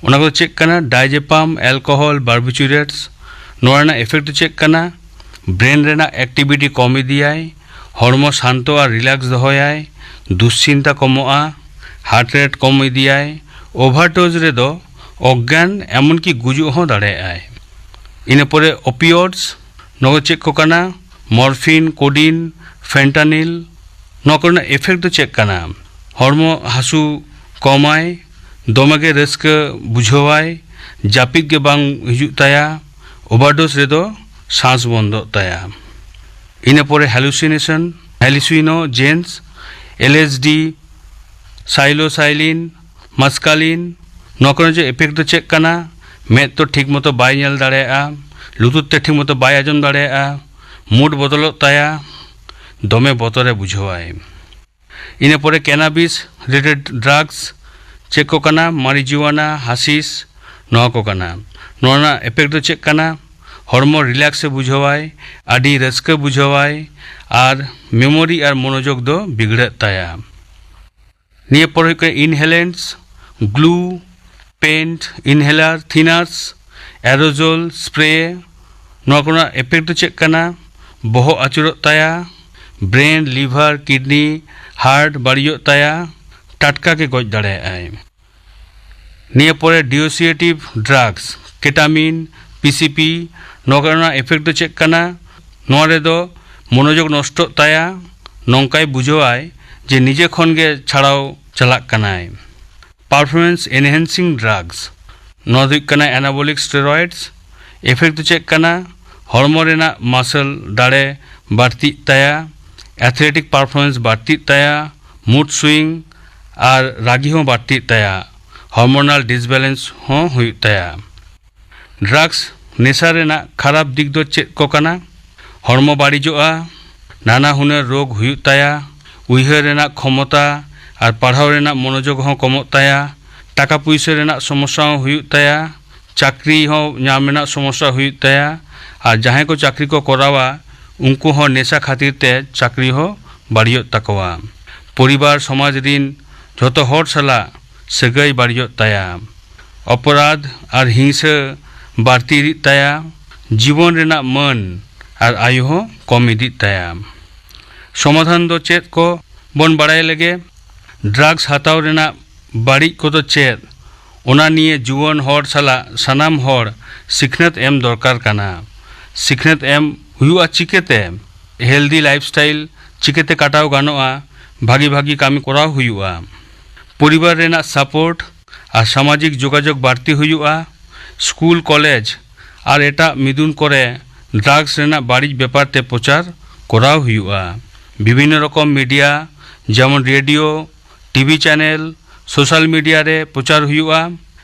ᱚᱱᱟ ᱠᱚᱫᱚ ᱪᱮᱫ ᱠᱟᱱᱟ? ᱰᱟᱭᱡᱮᱯᱟᱢ, ᱮᱞᱠᱳᱦᱚᱞ, ᱵᱟᱨᱵᱤᱪᱩᱨᱮᱴᱥ᱾ ᱱᱚᱣᱟ ᱨᱮᱱᱟᱜ ᱮᱯᱷᱮᱠᱴ ᱫᱚ ᱪᱮᱫ ᱠᱟᱱᱟ? ᱵᱨᱮᱱ ᱨᱮᱱᱟᱜ ᱮᱠᱴᱤᱵᱷᱤᱴᱤ ᱠᱚᱢ ᱤᱫᱤᱭᱟᱭ, ᱦᱚᱲᱢᱚ ᱥᱟᱱᱛᱚ ᱟᱨ ᱨᱤᱞᱟᱠᱥ ᱫᱚᱦᱚᱭᱟᱭ, ᱫᱩᱥᱪᱤᱱᱛᱟ ᱠᱚᱢᱚᱜᱼᱟ, ᱦᱟᱨᱴ ᱨᱮᱴ ᱠᱚᱢ ᱤᱫᱤᱭᱟᱭ᱾ ᱳᱵᱷᱟᱨᱰᱳᱡᱽ ᱨᱮᱫᱚ ᱚᱜᱽᱜᱟᱱ, ᱮᱢᱚᱱᱠᱤ ᱜᱩᱡᱩᱜ ᱦᱚᱸ ᱫᱟᱲᱮᱭᱟᱜᱼᱟᱭ᱾ ᱤᱱᱟᱹ ᱯᱚᱨᱮ ᱚᱯᱤᱭᱚᱰᱥ, ᱱᱚᱣᱟ ᱫᱚ ᱪᱮᱫ ᱠᱚ ᱠᱟᱱᱟ? ᱢᱚᱨᱯᱷᱤᱱ, ᱠᱳᱰᱤᱱ, ᱯᱷᱮᱱᱴᱟᱱᱤᱞ᱾ ᱱᱚᱣᱟ ᱠᱚᱨᱮᱱᱟᱜ ᱮᱯᱷᱮᱠᱴ ᱫᱚ ᱪᱮᱫ ᱠᱟᱱᱟ? ᱦᱚᱲᱢᱚ ᱦᱟᱹᱥᱩ ᱠᱚᱢᱟᱭ, ᱫᱚᱢᱮ ᱜᱮ ᱨᱟᱹᱥᱠᱟᱹ ᱵᱩᱡᱷᱟᱹᱣᱟᱭ, ᱡᱟᱹᱯᱤᱫ ᱜᱮ ᱵᱟᱝ ᱦᱤᱡᱩᱜ ᱛᱟᱭᱟ, ᱳᱵᱷᱟᱨᱰᱳᱡᱽ ᱨᱮᱫᱚ ᱥᱟᱸᱥ ᱵᱚᱱᱫᱚᱜ ᱛᱟᱭᱟ᱾ ᱤᱱᱟᱹ ᱯᱚᱨᱮ ᱦᱮᱞᱩᱥᱤᱱᱮᱥᱚᱱ, ᱦᱮᱞᱩᱥᱤᱱᱳᱡᱮᱱᱥ, ᱮᱞ ᱮᱥ ᱰᱤ, ᱥᱟᱭᱞᱳᱥᱟᱭᱞᱤᱱ, ᱢᱟᱥᱠᱟᱞᱤᱱ, ᱱᱚᱣᱟ ᱠᱚᱨᱮ ᱡᱮ ᱮᱯᱷᱮᱠᱴ ᱫᱚ ᱪᱮᱫ ᱠᱟᱱᱟ? ᱢᱮᱫ ᱛᱚ ᱴᱷᱤᱠ ᱢᱚᱛᱚ ᱵᱟᱭ ᱧᱮᱞ ᱫᱟᱲᱮᱭᱟᱜᱼᱟ, ᱞᱩᱛᱩᱨ ᱛᱮ ᱴᱷᱤᱠ ᱢᱚᱛᱚ ᱵᱟᱭ ᱟᱸᱡᱚᱢ ᱫᱟᱲᱮᱭᱟᱜᱼᱟ, ᱢᱩᱰ ᱵᱚᱫᱚᱞᱚᱜ ᱛᱟᱭᱟ, ᱫᱚᱢᱮ ᱵᱚᱛᱚᱨᱮ ᱵᱩᱡᱷᱟᱹᱣᱟᱭ᱾ ᱤᱱᱟᱹ ᱯᱚᱨᱮ ᱠᱮᱱᱟᱵᱤᱥ ᱨᱤᱞᱮᱴᱮᱰ ᱰᱨᱟᱜᱽᱥ ᱪᱮᱫ ᱠᱚ ᱠᱟᱱᱟ? ᱢᱟᱨᱤᱡᱩᱣᱟᱱᱟ, ᱦᱟᱥᱤᱥ, ᱱᱚᱣᱟ ᱠᱚ ᱠᱟᱱᱟ᱾ ᱱᱚᱣᱟ ᱨᱮᱱᱟᱜ ᱮᱯᱷᱮᱠᱴ ᱫᱚ ᱪᱮᱫ ᱠᱟᱱᱟ? ᱦᱚᱲᱢᱚ ᱨᱤᱞᱮᱠᱥ ᱮ ᱵᱩᱡᱷᱟᱹᱣᱟᱭ, ᱟᱹᱰᱤ ᱨᱟᱹᱥᱠᱟᱹ ᱵᱩᱡᱷᱟᱹᱣᱟᱭ, ᱟᱨ ᱢᱮᱢᱳᱨᱤ ᱟᱨ ᱢᱚᱱᱳᱡᱳᱜᱽ ᱫᱚ ᱵᱤᱜᱽᱲᱟᱹᱜ ᱛᱟᱭᱟ᱾ ᱱᱤᱭᱟᱹ ᱯᱚᱨᱮ ᱦᱩᱭᱩᱜ ᱠᱟᱱᱟ ᱤᱱᱦᱮᱞᱮᱱᱴᱥ, ᱜᱞᱩ, ᱯᱮᱱᱴ, ᱤᱱᱦᱮᱞᱟᱨ, ᱛᱷᱤᱱᱟᱨᱥ, ᱮᱨᱳᱡᱚᱞ ᱥᱯᱨᱮ᱾ ᱱᱚᱣᱟ ᱠᱚᱨᱮᱱᱟᱜ ᱮᱯᱷᱮᱠᱴ ᱫᱚ ᱪᱮᱫ ᱠᱟᱱᱟ? ᱵᱚᱦᱚᱜ ᱟᱹᱪᱩᱨᱚᱜ ᱛᱟᱭᱟ, ᱵᱨᱮᱱ, ᱞᱤᱵᱷᱟᱨ, ᱠᱤᱰᱱᱤ, ᱦᱟᱨᱴ ᱵᱟᱹᱲᱤᱡᱚᱜ ᱛᱟᱭᱟ, ᱴᱟᱴᱠᱟ ᱜᱮ ᱜᱚᱡ ᱫᱟᱲᱮᱭᱟᱜᱼᱟᱭ᱾ ᱱᱤᱭᱟᱹ ᱯᱚᱨᱮ ᱰᱤᱥᱳᱥᱤᱭᱮᱴᱤᱵᱷ ᱰᱨᱟᱜᱽᱥ, ᱠᱮᱴᱟᱢᱤᱱ, ᱯᱤ ᱥᱤ ᱯᱤ, ᱱᱚᱣᱟ ᱠᱚᱨᱮᱱᱟᱜ ᱮᱯᱷᱮᱠᱴ ᱫᱚ ᱪᱮᱫ ᱠᱟᱱᱟ? ᱱᱚᱣᱟ ᱨᱮᱫᱚ ᱢᱚᱱᱳᱡᱳᱜᱽ ᱱᱚᱥᱴᱚᱜ ᱛᱟᱭᱟ, ᱱᱚᱝᱠᱟᱭ ᱵᱩᱡᱷᱟᱹᱣᱟᱭ ᱡᱮ ᱱᱤᱡᱮ ᱠᱷᱚᱱ ᱜᱮ ᱪᱷᱟᱲᱟᱣ ᱪᱟᱞᱟᱜ ᱠᱟᱱᱟᱭ᱾ ᱯᱟᱨᱯᱷᱚᱨᱢᱮᱱᱥ ᱮᱱᱦᱮᱱᱥᱤᱝ ᱰᱨᱟᱜᱽᱥ, ᱱᱚᱣᱟ ᱫᱚ ᱦᱩᱭᱩᱜ ᱠᱟᱱᱟ ᱮᱱᱟᱵᱚᱞᱤᱠ ᱥᱴᱮᱨᱚᱭᱮᱰᱥ᱾ ᱮᱯᱷᱮᱠᱴ ᱫᱚ ᱪᱮᱫ ᱠᱟᱱᱟ? ᱦᱚᱲᱢᱚ ᱨᱮᱱᱟᱜ ᱢᱟᱥᱮᱞ ᱫᱟᱲᱮ ᱵᱟᱹᱲᱛᱤᱜ ᱛᱟᱭᱟ, ᱮᱛᱷᱞᱮᱴᱤᱠ ᱯᱟᱨᱯᱷᱚᱨᱢᱮᱱᱥ ᱵᱟᱹᱲᱛᱤᱜ ᱛᱟᱭᱟ, ᱢᱩᱰ ᱥᱩᱭᱤᱝ ᱟᱨ ᱨᱟᱹᱜᱤ ᱦᱚᱸ ᱵᱟᱹᱲᱛᱤᱜ ᱛᱟᱭᱟ, ᱦᱚᱨᱢᱳᱱᱟᱞ ᱰᱤᱥᱵᱮᱞᱮᱱᱥ ᱦᱚᱸ ᱦᱩᱭᱩᱜ ᱛᱟᱭᱟ᱾ ᱰᱨᱟᱜᱽᱥ ᱱᱮᱥᱟ ᱨᱮᱱᱟᱜ ᱠᱷᱟᱨᱟᱯ ᱫᱤᱠ ᱫᱚ ᱪᱮᱫ ᱠᱚ ᱠᱟᱱᱟ? ᱦᱚᱲᱢᱚ ᱵᱟᱹᱲᱤᱡᱚᱜᱼᱟ, ᱱᱟᱱᱟ ᱦᱩᱱᱟᱹᱨ ᱨᱳᱜᱽ ᱦᱩᱭᱩᱜ ᱛᱟᱭᱟ, ᱩᱭᱦᱟᱹᱨ ᱨᱮᱱᱟᱜ ᱠᱷᱚᱢᱚᱛᱟ ᱟᱨ ᱯᱟᱲᱦᱟᱣ ᱨᱮᱱᱟᱜ ᱢᱚᱱᱳᱡᱳᱜᱽ ᱦᱚᱸ ᱠᱚᱢᱚᱜ ᱛᱟᱭᱟ, ᱴᱟᱠᱟ ᱯᱩᱭᱥᱟᱹ ᱨᱮᱱᱟᱜ ᱥᱚᱢᱚᱥᱥᱟ ᱦᱚᱸ ᱦᱩᱭᱩᱜ ᱛᱟᱭᱟ, ᱪᱟᱹᱠᱨᱤ ᱦᱚᱸ ᱧᱟᱢ ᱨᱮᱱᱟᱜ ᱥᱚᱢᱚᱥᱥᱟ ᱦᱩᱭᱩᱜ ᱛᱟᱭᱟ, ᱟᱨ ᱡᱟᱦᱟᱸᱭ ᱠᱚ ᱪᱟᱹᱠᱨᱤ ᱠᱚ ᱠᱚᱨᱟᱣᱟ ᱩᱱᱠᱩ ᱦᱚᱸ ᱱᱮᱥᱟ ᱠᱷᱟᱹᱛᱤᱨ ᱛᱮ ᱪᱟᱹᱠᱨᱤ ᱦᱚᱸ ᱵᱟᱹᱲᱤᱡᱚᱜ ᱛᱟᱠᱚᱣᱟ᱾ ᱯᱚᱨᱤᱵᱟᱨ ᱥᱚᱢᱟᱡᱽ ᱨᱤᱱ ᱡᱷᱚᱛᱚ ᱦᱚᱲ ᱥᱟᱞᱟᱜ ᱥᱟᱹᱜᱟᱹᱭ ᱵᱟᱹᱲᱤᱡᱚᱜ ᱛᱟᱭᱟ᱾ ᱚᱯᱚᱨᱟᱫᱷ ᱟᱨ ᱦᱤᱝᱥᱟᱹ ᱵᱟᱹᱲᱛᱤ ᱤᱫᱤᱜ ᱛᱟᱭᱟ᱾ ᱡᱤᱵᱚᱱ ᱨᱮᱱᱟᱜ ᱢᱟᱹᱱ ᱟᱨ ᱟᱭᱩ ᱦᱚᱸ ᱠᱚᱢ ᱤᱫᱤᱜ ᱛᱟᱭᱟ᱾ ᱥᱚᱢᱟᱫᱷᱟᱱ ᱫᱚ ᱪᱮᱫ ᱠᱚ ᱵᱚᱱ ᱵᱟᱲᱟᱭ ᱞᱮᱜᱮ? ᱰᱨᱟᱜᱽᱥ ᱦᱟᱛᱟᱣ ᱨᱮᱱᱟᱜ ᱵᱟᱹᱲᱤᱡ ᱠᱚᱫᱚ ᱪᱮᱫ, ᱚᱱᱟ ᱱᱤᱭᱮ ᱡᱩᱣᱟᱹᱱ ᱦᱚᱲ ᱥᱟᱞᱟᱜ ᱥᱟᱱᱟᱢ ᱦᱚᱲ ᱥᱤᱠᱷᱱᱟᱹᱛ ᱮᱢ ᱫᱚᱨᱠᱟᱨ ᱠᱟᱱᱟ᱾ ᱥᱤᱠᱷᱱᱟᱹᱛ ᱮᱢ ᱦᱩᱭᱩᱜᱼᱟ ᱪᱤᱠᱟᱹᱛᱮ? ᱦᱮᱞᱫᱤ ᱞᱟᱭᱤᱯᱷ ᱥᱴᱟᱭᱤᱞ ᱪᱤᱠᱟᱹᱛᱮ ᱠᱟᱴᱟᱣ ᱜᱟᱱᱚᱜᱼᱟ? ᱵᱷᱟᱹᱜᱤ ᱵᱷᱟᱹᱜᱤ ᱠᱟᱹᱢᱤ ᱠᱚᱨᱟᱣ ᱦᱩᱭᱩᱜᱼᱟ᱾ ᱯᱚᱨᱤᱵᱟᱨ ᱨᱮᱱᱟᱜ ᱥᱟᱯᱳᱨᱴ ᱟᱨ ᱥᱟᱢᱟᱡᱤᱠ ᱡᱳᱜᱟᱡᱳᱜᱽ ᱵᱟᱹᱲᱛᱤ ᱦᱩᱭᱩᱜᱼᱟ᱾ ᱥᱠᱩᱞ, ᱠᱚᱞᱮᱡᱽ ᱟᱨ ᱮᱴᱟᱜ ᱢᱤᱫᱩᱱ ᱠᱚᱨᱮ ᱰᱨᱟᱜᱽᱥ ᱨᱮᱱᱟᱜ ᱵᱟᱹᱲᱤᱡ ᱵᱮᱯᱟᱨ ᱛᱮ ᱯᱨᱚᱪᱟᱨ ᱠᱚᱨᱟᱣ ᱦᱩᱭᱩᱜᱼᱟ᱾ ᱵᱤᱵᱷᱤᱱᱱᱚ ᱨᱚᱠᱚᱢ ᱢᱤᱰᱤᱭᱟ, ᱡᱮᱢᱚᱱ radio, TV channel, social media ᱨᱮ ᱯᱨᱚᱪᱟᱨ ᱦᱩᱭᱩᱜᱼᱟ᱾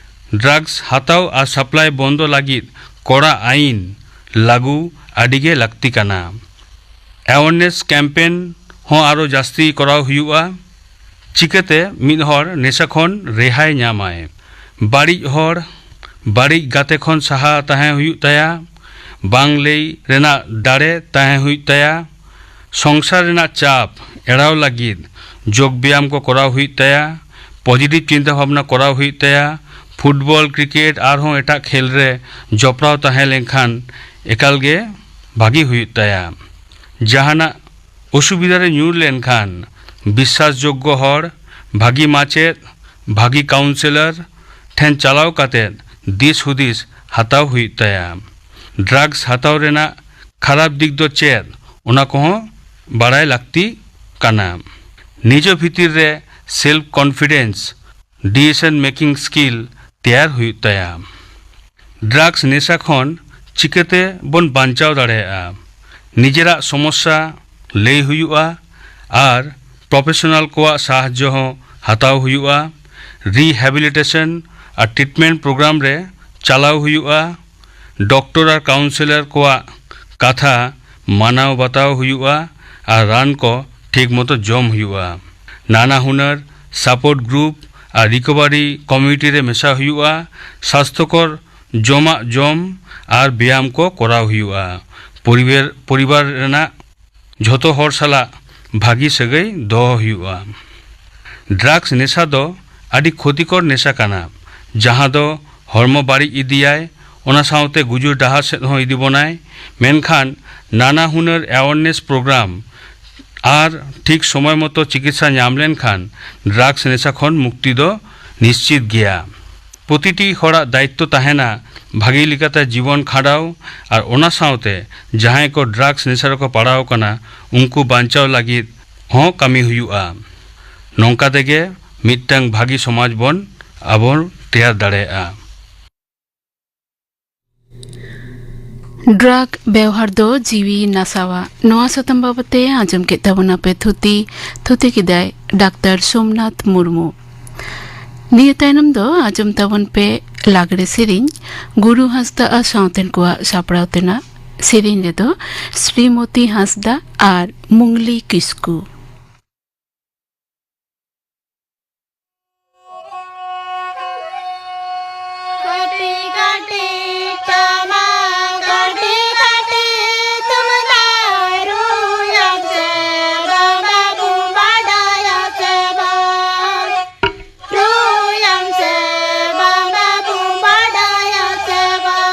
ᱰᱨᱟᱜᱽᱥ ᱦᱟᱛᱟᱣ ᱟᱨ ᱥᱟᱯᱞᱟᱭ ᱵᱚᱱᱫᱚ ᱞᱟᱹᱜᱤᱫ ᱠᱚᱲᱟ ᱟᱹᱭᱤᱱ ᱞᱟᱹᱜᱩ ᱟᱹᱰᱤ ᱜᱮ ᱞᱟᱹᱠᱛᱤ ᱠᱟᱱᱟ᱾ ᱮᱣᱟᱨᱱᱮᱥ ᱠᱮᱢᱯᱮᱱ ᱦᱚᱸ ᱟᱨᱚ ᱡᱟᱹᱥᱛᱤ ᱠᱚᱨᱟᱣ ᱦᱩᱭᱩᱜᱼᱟ᱾ ᱪᱤᱠᱟᱹᱛᱮ ᱢᱤᱫ ᱦᱚᱲ ᱱᱮᱥᱟ ᱠᱷᱚᱱ ᱨᱮᱦᱟᱭ ᱧᱟᱢᱟᱭ? ᱵᱟᱹᱲᱤᱡ ᱦᱚᱲ, ᱵᱟᱹᱲᱤᱡ ᱜᱟᱛᱮ ᱠᱷᱚᱱ ᱥᱟᱦᱟ ᱛᱟᱦᱮᱸ ᱦᱩᱭᱩᱜ ᱛᱟᱭᱟ᱾ ᱵᱟᱝ ᱞᱟᱹᱭ ᱨᱮᱱᱟᱜ ᱫᱟᱲᱮ ᱛᱟᱦᱮᱸ ᱦᱩᱭᱩᱜ ᱛᱟᱭᱟ᱾ ᱥᱚᱝᱥᱟᱨ ᱨᱮᱱᱟᱜ ᱪᱟᱯ ᱮᱲᱟᱣ ᱞᱟᱹᱜᱤᱫ ᱡᱳᱜᱽ ᱵᱮᱭᱟᱢ ᱠᱚ ᱠᱚᱨᱟᱣ ᱦᱩᱭᱩᱜ ᱛᱟᱭᱟ᱾ ᱯᱚᱡᱤᱴᱤᱵᱷ ᱪᱤᱱᱛᱟᱹ ᱵᱷᱟᱵᱽᱱᱟ ᱠᱚᱨᱟᱣ ᱦᱩᱭᱩᱜ ᱛᱟᱭᱟ᱾ ᱯᱷᱩᱴᱵᱚᱞ, ᱠᱨᱤᱠᱮᱴ ᱟᱨᱦᱚᱸ ᱮᱴᱟᱜ ᱠᱷᱮᱞ ᱨᱮ ᱡᱚᱯᱲᱟᱣ ᱛᱟᱦᱮᱸ ᱞᱮᱱᱠᱷᱟᱱ ᱮᱠᱟᱞ ᱜᱮ ᱵᱷᱟᱹᱜᱤ ᱦᱩᱭᱩᱜ ᱛᱟᱭᱟ᱾ ᱡᱟᱦᱟᱱᱟᱜ ᱚᱥᱩᱵᱤᱫᱷᱟ ᱨᱮ ᱧᱩᱨ ᱞᱮᱱᱠᱷᱟᱱ ᱵᱤᱥᱥᱟᱥᱡᱳᱜᱽᱜᱚ ᱦᱚᱲ, ᱵᱷᱟᱹᱜᱤ ᱢᱟᱪᱮᱫ, ᱵᱷᱟᱹᱜᱤ ᱠᱟᱣᱩᱱᱥᱮᱞᱚᱨ ᱴᱷᱮᱱ ᱪᱟᱞᱟᱣ ᱠᱟᱛᱮ ᱫᱤᱥ ᱦᱩᱫᱤᱥ ᱦᱟᱛᱟᱣ ᱦᱩᱭᱩᱜ ᱛᱟᱭᱟ᱾ ᱰᱨᱟᱜᱽᱥ ᱦᱟᱛᱟᱣ ᱨᱮᱱᱟᱜ ᱠᱷᱟᱨᱟᱯ ᱫᱤᱠ ᱫᱚ ᱪᱮᱫ, ᱚᱱᱟ ᱠᱚᱦᱚᱸ ᱵᱟᱲᱟᱭ ᱞᱟᱹᱠᱛᱤ ᱠᱟᱱᱟ᱾ ᱱᱤᱡᱮ ᱵᱷᱤᱛᱤᱨ ᱨᱮ self confidence, decision making skill ᱛᱮᱭᱟᱨ ᱦᱩᱭᱩᱜ ᱛᱟᱭᱟ᱾ ᱰᱨᱟᱜᱽᱥ ᱱᱮᱥᱟ ᱠᱷᱚᱱ ᱪᱤᱠᱟᱹᱛᱮ ᱵᱚᱱ ᱵᱟᱧᱪᱟᱣ ᱫᱟᱲᱮᱭᱟᱜᱼᱟ? ᱱᱤᱡᱮᱨᱟᱜ ᱥᱚᱢᱚᱥᱥᱟ ᱞᱟᱹᱭ ᱦᱩᱭᱩᱜᱼᱟ ᱟᱨ ᱯᱨᱚᱯᱷᱮᱥᱚᱱᱟᱞ ᱠᱚᱣᱟᱜ ᱥᱟᱦᱟᱡᱽᱡᱚ ᱦᱚᱸ ᱦᱟᱛᱟᱣ ᱦᱩᱭᱩᱜᱼᱟ᱾ ᱨᱤᱦᱮᱵᱤᱞᱤᱴᱮᱥᱚᱱ ᱟᱨ ᱴᱨᱤᱴᱢᱮᱱᱴ ᱯᱨᱳᱜᱨᱟᱢ ᱨᱮ ᱪᱟᱞᱟᱣ ᱦᱩᱭᱩᱜᱼᱟ᱾ ᱰᱚᱠᱴᱚᱨ ᱟᱨ ᱠᱟᱣᱩᱱᱥᱮᱞᱚᱨ ᱠᱚᱣᱟᱜ ᱠᱟᱛᱷᱟ ᱢᱟᱱᱟᱣ ᱵᱟᱛᱟᱣ ᱦᱩᱭᱩᱜᱼᱟ ᱟᱨ ᱨᱟᱱ ᱠᱚ ᱴᱷᱤᱠ ᱢᱚᱛᱚ ᱡᱚᱢ ᱦᱩᱭᱩᱜᱼᱟ᱾ ᱱᱟᱱᱟ ᱦᱩᱱᱟᱹᱨ ᱥᱟᱯᱳᱨᱴ ᱜᱨᱩᱯ ᱟᱨ ᱨᱤᱠᱚᱵᱷᱟᱨᱤ ᱠᱚᱢᱤᱴᱤ ᱨᱮ ᱢᱮᱥᱟ ᱦᱩᱭᱩᱜᱼᱟ᱾ ᱥᱟᱥᱛᱷᱚᱠᱚᱨ ᱡᱚᱢᱟᱜ ᱡᱚᱢ ᱟᱨ ᱵᱮᱭᱟᱢ ᱠᱚ ᱠᱚᱨᱟᱣ ᱦᱩᱭᱩᱜᱼᱟ᱾ ᱯᱚᱨᱤᱵᱮᱨ-, ᱯᱚᱨᱤᱵᱟᱨ ᱨᱮᱱᱟᱜ ᱡᱷᱚᱛᱚ ᱦᱚᱲ ᱥᱟᱞᱟᱜ ᱵᱷᱟᱹᱜᱤ ᱥᱟᱹᱜᱟᱹᱭ ᱫᱚᱦᱚ ᱦᱩᱭᱩᱜᱼᱟ᱾ ᱰᱨᱟᱜᱽᱥ ᱱᱮᱥᱟ ᱫᱚ ᱟᱹᱰᱤ ᱠᱷᱚᱛᱤᱠᱚᱨ ᱱᱮᱥᱟ ᱠᱟᱱᱟ, ᱡᱟᱦᱟᱸ ᱫᱚ ᱦᱚᱲᱢᱚ ᱵᱟᱹᱲᱤᱡ ᱤᱫᱤᱭᱟᱭ, ᱚᱱᱟ ᱥᱟᱶᱛᱮ ᱜᱩᱡᱩᱨ ᱰᱟᱦᱟᱨ ᱥᱮᱫ ᱦᱚᱸ ᱤᱫᱤ ᱵᱚᱱᱟᱭ᱾ ᱢᱮᱱᱠᱷᱟᱱ ᱱᱟᱱᱟ ᱦᱩᱱᱟᱹᱨ awareness program ᱟᱨ ᱴᱷᱤᱠ ᱥᱚᱢᱚᱭ ᱢᱚᱛᱚ ᱪᱤᱠᱤᱛᱥᱟ ᱧᱟᱢ ᱞᱮᱱᱠᱷᱟᱱ ᱰᱨᱟᱜᱽᱥ ᱱᱮᱥᱟ ᱠᱷᱚᱱ ᱢᱩᱠᱛᱤ ᱫᱚ ᱱᱤᱥᱪᱤᱛ ᱜᱮᱭᱟ᱾ ᱯᱨᱚᱛᱤᱴᱤ ᱦᱚᱲᱟᱜ ᱫᱟᱭᱤᱛᱛᱚ ᱛᱟᱦᱮᱱᱟ ᱵᱷᱟᱹᱜᱤ ᱞᱮᱠᱟᱛᱮ ᱡᱤᱵᱚᱱ ᱠᱷᱟᱸᱰᱟᱣ ᱟᱨ ᱚᱱᱟ ᱥᱟᱶᱛᱮ ᱡᱟᱦᱟᱸᱭ ᱠᱚ ᱰᱨᱟᱜᱽᱥ ᱱᱮᱥᱟ ᱨᱮᱠᱚ ᱯᱟᱲᱟᱣ ᱟᱠᱟᱱᱟ, ᱩᱱᱠᱩ ᱵᱟᱧᱪᱟᱣ ᱞᱟᱹᱜᱤᱫ ᱦᱚᱸ ᱠᱟᱹᱢᱤ ᱦᱩᱭᱩᱜᱼᱟ᱾ ᱱᱚᱝᱠᱟ ᱛᱮᱜᱮ ᱢᱤᱫᱴᱟᱝ ᱵᱷᱟᱹᱜᱤ ᱥᱚᱢᱟᱡᱽ ᱵᱚᱱ ᱟᱵᱚ ᱛᱮᱭᱟᱨ ᱫᱟᱲᱮᱭᱟᱜᱼᱟ᱾ ᱰᱨᱟᱜᱽ ᱵᱮᱣᱦᱟᱨ ᱫᱚ ᱡᱤᱣᱤ ᱱᱟᱥᱟᱣᱟ᱾ ᱱᱚᱣᱟ ᱥᱟᱛᱟᱢ ᱵᱟᱵᱚᱛ ᱛᱮ ᱟᱸᱡᱚᱢ ᱠᱮᱫ ᱛᱟᱵᱚᱱᱟ ᱯᱮ ᱛᱷᱩᱛᱤ᱾ ᱛᱷᱩᱛᱤ ᱠᱮᱫᱟᱭ ᱰᱟᱠᱛᱟᱨ ᱥᱳᱢᱱᱟᱛᱷ ᱢᱩᱨᱢᱩ᱾ ᱱᱤᱭᱟᱹ ᱛᱟᱭᱱᱚᱢ ᱫᱚ ᱟᱸᱡᱚᱢ ᱛᱟᱵᱚᱱ ᱯᱮ ᱞᱟᱜᱽᱲᱮ ᱥᱮᱨᱮᱧ, ᱜᱩᱨᱩ ᱦᱟᱸᱥᱫᱟ ᱟᱨ ᱥᱟᱶᱛᱮᱱ ᱠᱚᱣᱟᱜ ᱥᱟᱯᱲᱟᱣ ᱛᱮᱱᱟᱜ᱾ ᱥᱮᱨᱮᱧ ᱨᱮᱫᱚ ᱥᱨᱤᱢᱚᱛᱤ ᱦᱟᱸᱥᱫᱟ ᱟᱨ ᱢᱩᱝᱞᱤ ᱠᱤᱥᱠᱩ᱾ ᱠᱟᱹᱴᱤᱡ ᱠᱟᱹᱴᱤᱡ ᱴᱟᱢᱟ, ᱠᱟᱹᱴᱤᱡ ᱠᱟᱹᱴᱤᱡ ᱛᱩᱢᱫᱟᱜ ᱨᱩᱭᱟᱢ ᱥᱮ ᱵᱟᱝ, ᱵᱟᱵᱩᱢ ᱵᱟᱰᱟᱭᱟ ᱥᱮ ᱵᱟᱝ? ᱨᱩᱭᱟᱢ ᱥᱮ ᱵᱟᱝ, ᱵᱟᱵᱩᱢ ᱵᱟᱰᱟᱭᱟ ᱥᱮ ᱵᱟᱝ?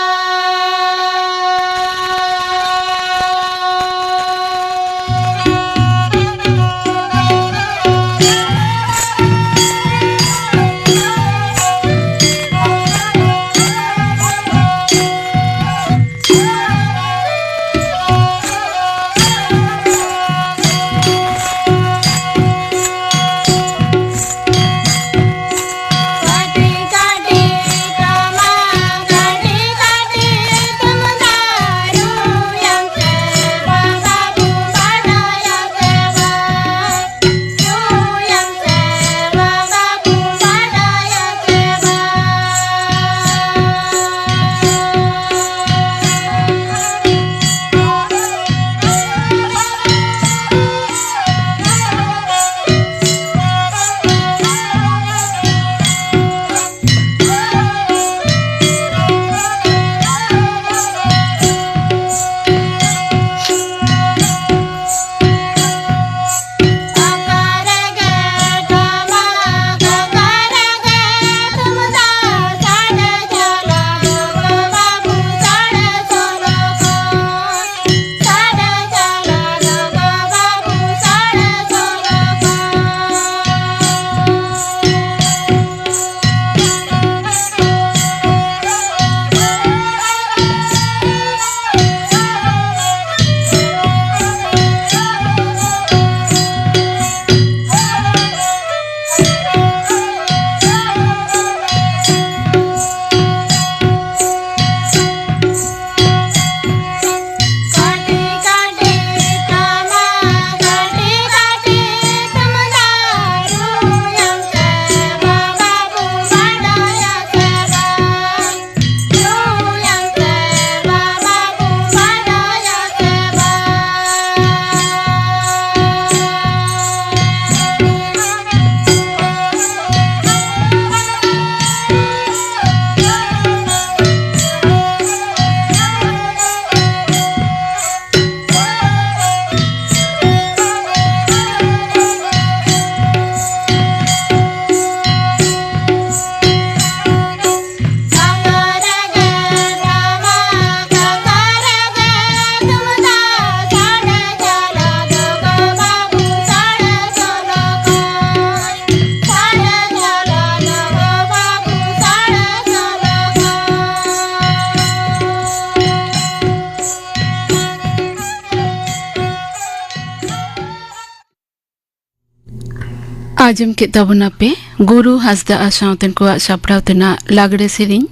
ᱟᱸᱡᱚᱢ ᱠᱮᱫ ᱛᱟᱵᱚᱱᱟᱯᱮ ᱜᱩᱨᱩ ᱦᱟᱸᱥᱫᱟ ᱟᱨ ᱥᱟᱶᱛᱮᱱ ᱠᱚᱣᱟᱜ ᱥᱟᱯᱲᱟᱣ ᱛᱮᱱᱟᱜ ᱞᱟᱜᱽᱲᱮ ᱥᱮᱨᱮᱧ᱾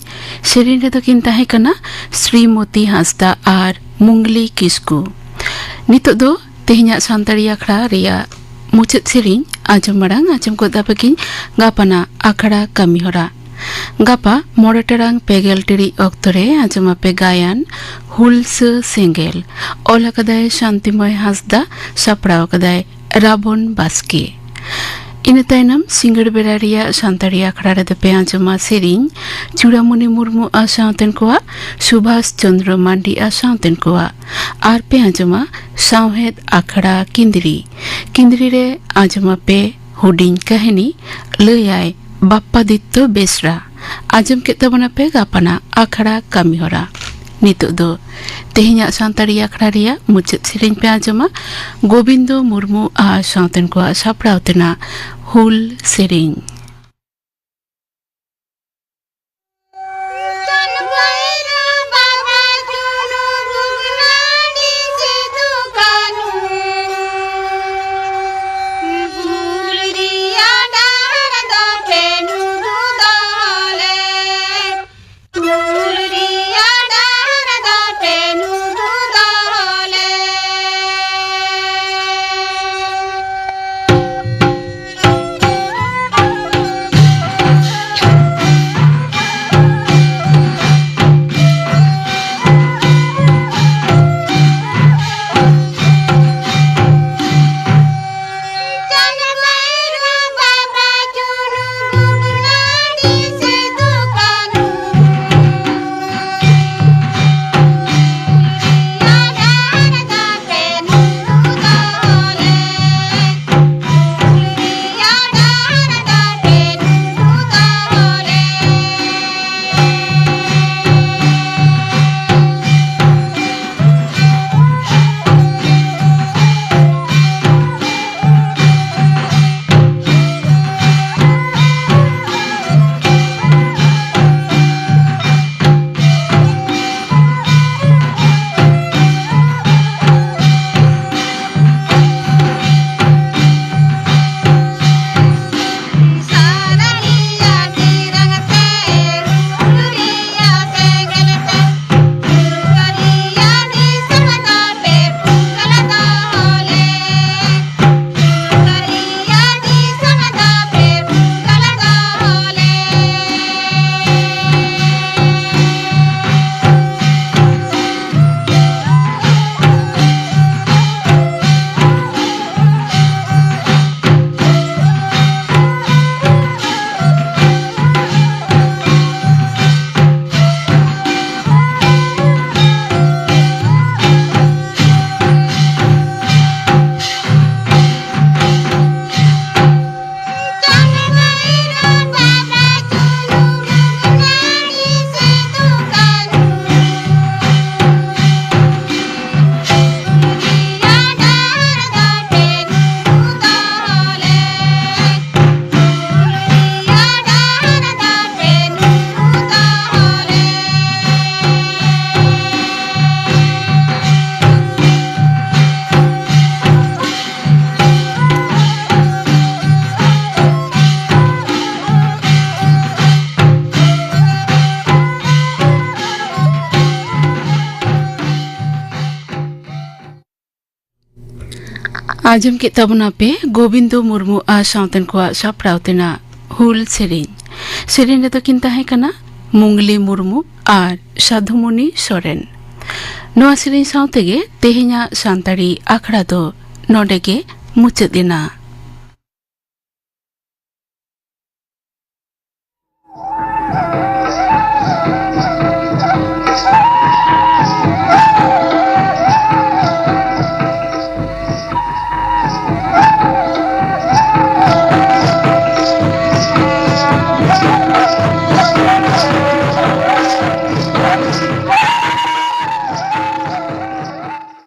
ᱥᱮᱨᱮᱧ ᱨᱮᱫᱚ ᱠᱤᱱ ᱛᱟᱦᱮᱸ ᱠᱟᱱᱟ ᱥᱨᱤᱢᱚᱛᱤ ᱦᱟᱸᱥᱫᱟ ᱟᱨ ᱢᱩᱝᱞᱤ ᱠᱤᱥᱠᱩ᱾ ᱱᱤᱛᱚᱜ ᱫᱚ ᱛᱮᱦᱮᱧᱟᱜ ᱥᱟᱱᱛᱟᱲᱤ ᱟᱠᱷᱲᱟ ᱨᱮᱭᱟᱜ ᱢᱩᱪᱟᱹᱫ ᱥᱮᱨᱮᱧ ᱟᱸᱡᱚᱢ ᱢᱟᱲᱟᱝ ᱟᱸᱡᱚᱢ ᱜᱚᱫ ᱟᱯᱮ ᱠᱤᱱ ᱜᱟᱯᱟᱱᱟᱜ ᱟᱠᱷᱲᱟ ᱠᱟᱹᱢᱤᱦᱚᱨᱟ᱾ ᱜᱟᱯᱟ ᱢᱚᱬᱮ ᱴᱟᱲᱟᱝ ᱯᱮ ᱜᱮᱞ ᱴᱤᱲᱤᱡ ᱚᱠᱛᱚ ᱨᱮ ᱟᱸᱡᱚᱢ ᱟᱯᱮ ᱜᱟᱭᱟᱱ ᱦᱩᱞᱥᱟᱹ ᱥᱮᱸᱜᱮᱞ᱾ ᱚᱞ ᱟᱠᱟᱫᱟᱭ ᱥᱟᱱᱛᱤᱢᱚᱭ ᱦᱟᱸᱥᱫᱟ, ᱥᱟᱯᱲᱟᱣ ᱟᱠᱟᱫᱟᱭ ᱨᱟᱵᱚᱱ ᱵᱟᱥᱠᱮ᱾ ᱤᱱᱟᱹ ᱛᱟᱭᱱᱚᱢ ᱥᱤᱸᱜᱟᱹᱲ ᱵᱮᱲᱟ ᱨᱮᱭᱟᱜ ᱥᱟᱱᱛᱟᱲᱤ ᱟᱠᱷᱲᱟ ᱨᱮᱫᱚ ᱯᱮ ᱟᱸᱡᱚᱢᱟ ᱥᱮᱨᱮᱧ ᱪᱩᱲᱟᱢᱩᱱᱤ ᱢᱩᱨᱢᱩ ᱟᱨ ᱥᱟᱶᱛᱮᱱ ᱠᱚᱣᱟᱜ, ᱥᱩᱵᱷᱟᱥ ᱪᱚᱸᱫᱽᱨᱚ ᱢᱟᱱᱰᱤ ᱟᱨ ᱥᱟᱶᱛᱮᱱ ᱠᱚᱣᱟᱜ, ᱟᱨ ᱯᱮ ᱟᱸᱡᱚᱢᱟ ᱥᱟᱶᱦᱮᱫ ᱟᱠᱷᱲᱟ ᱠᱤᱸᱫᱽᱨᱤ᱾ ᱠᱤᱸᱫᱽᱨᱤ ᱨᱮ ᱟᱸᱡᱚᱢᱟᱯᱮ ᱦᱩᱰᱤᱧ ᱠᱟᱹᱦᱱᱤ, ᱞᱟᱹᱭᱟᱭ ᱵᱟᱯᱯᱟᱫᱤᱛᱛᱚ ᱵᱮᱥᱨᱟ᱾ ᱟᱸᱡᱚᱢ ᱠᱮᱫ ᱛᱟᱵᱚᱱᱟᱯᱮ ᱜᱟᱯᱟᱱᱟᱜ ᱟᱠᱷᱲᱟ ᱠᱟᱹᱢᱤᱦᱚᱨᱟ᱾ ᱱᱤᱛᱚᱜ ᱫᱚ ᱛᱮᱦᱮᱧᱟᱜ ᱥᱟᱱᱛᱟᱲᱤ ᱟᱠᱷᱲᱟ ᱨᱮᱭᱟᱜ ᱢᱩᱪᱟᱹᱫ ᱥᱮᱨᱮᱧ ᱯᱮ ᱟᱸᱡᱚᱢᱟ ᱜᱳᱵᱤᱱᱫᱚ ᱢᱩᱨᱢᱩ ᱟᱨ ᱥᱟᱶᱛᱮᱱ ᱠᱚᱣᱟᱜ ᱥᱟᱯᱲᱟᱣ ᱛᱮᱱᱟᱜ ᱦᱩᱞ ᱥᱮᱨᱮᱧ᱾ ᱟᱸᱡᱚᱢ ᱠᱮᱫ ᱛᱟᱵᱚᱱᱟ ᱯᱮ ᱜᱳᱵᱤᱱᱫᱚ ᱢᱩᱨᱢᱩ ᱟᱨ ᱥᱟᱶᱛᱮᱱ ᱠᱚᱣᱟᱜ ᱥᱟᱯᱲᱟᱣ ᱛᱮᱱᱟᱜ ᱦᱩᱞ ᱥᱮᱨᱮᱧ᱾ ᱥᱮᱨᱮᱧ ᱨᱮᱫᱚ ᱠᱤᱱ ᱛᱟᱦᱮᱸ ᱠᱟᱱᱟ ᱢᱩᱝᱞᱤ ᱢᱩᱨᱢᱩ ᱟᱨ ᱥᱟᱫᱷᱩᱢᱩᱱᱤ ᱥᱚᱨᱮᱱ᱾ ᱱᱚᱣᱟ ᱥᱮᱨᱮᱧ ᱥᱟᱶ ᱛᱮᱜᱮ ᱛᱮᱦᱮᱧᱟᱜ ᱥᱟᱱᱛᱟᱲᱤ ᱟᱠᱷᱲᱟ ᱫᱚ ᱱᱚᱰᱮ ᱜᱮ ᱢᱩᱪᱟᱹᱫ ᱮᱱᱟ᱾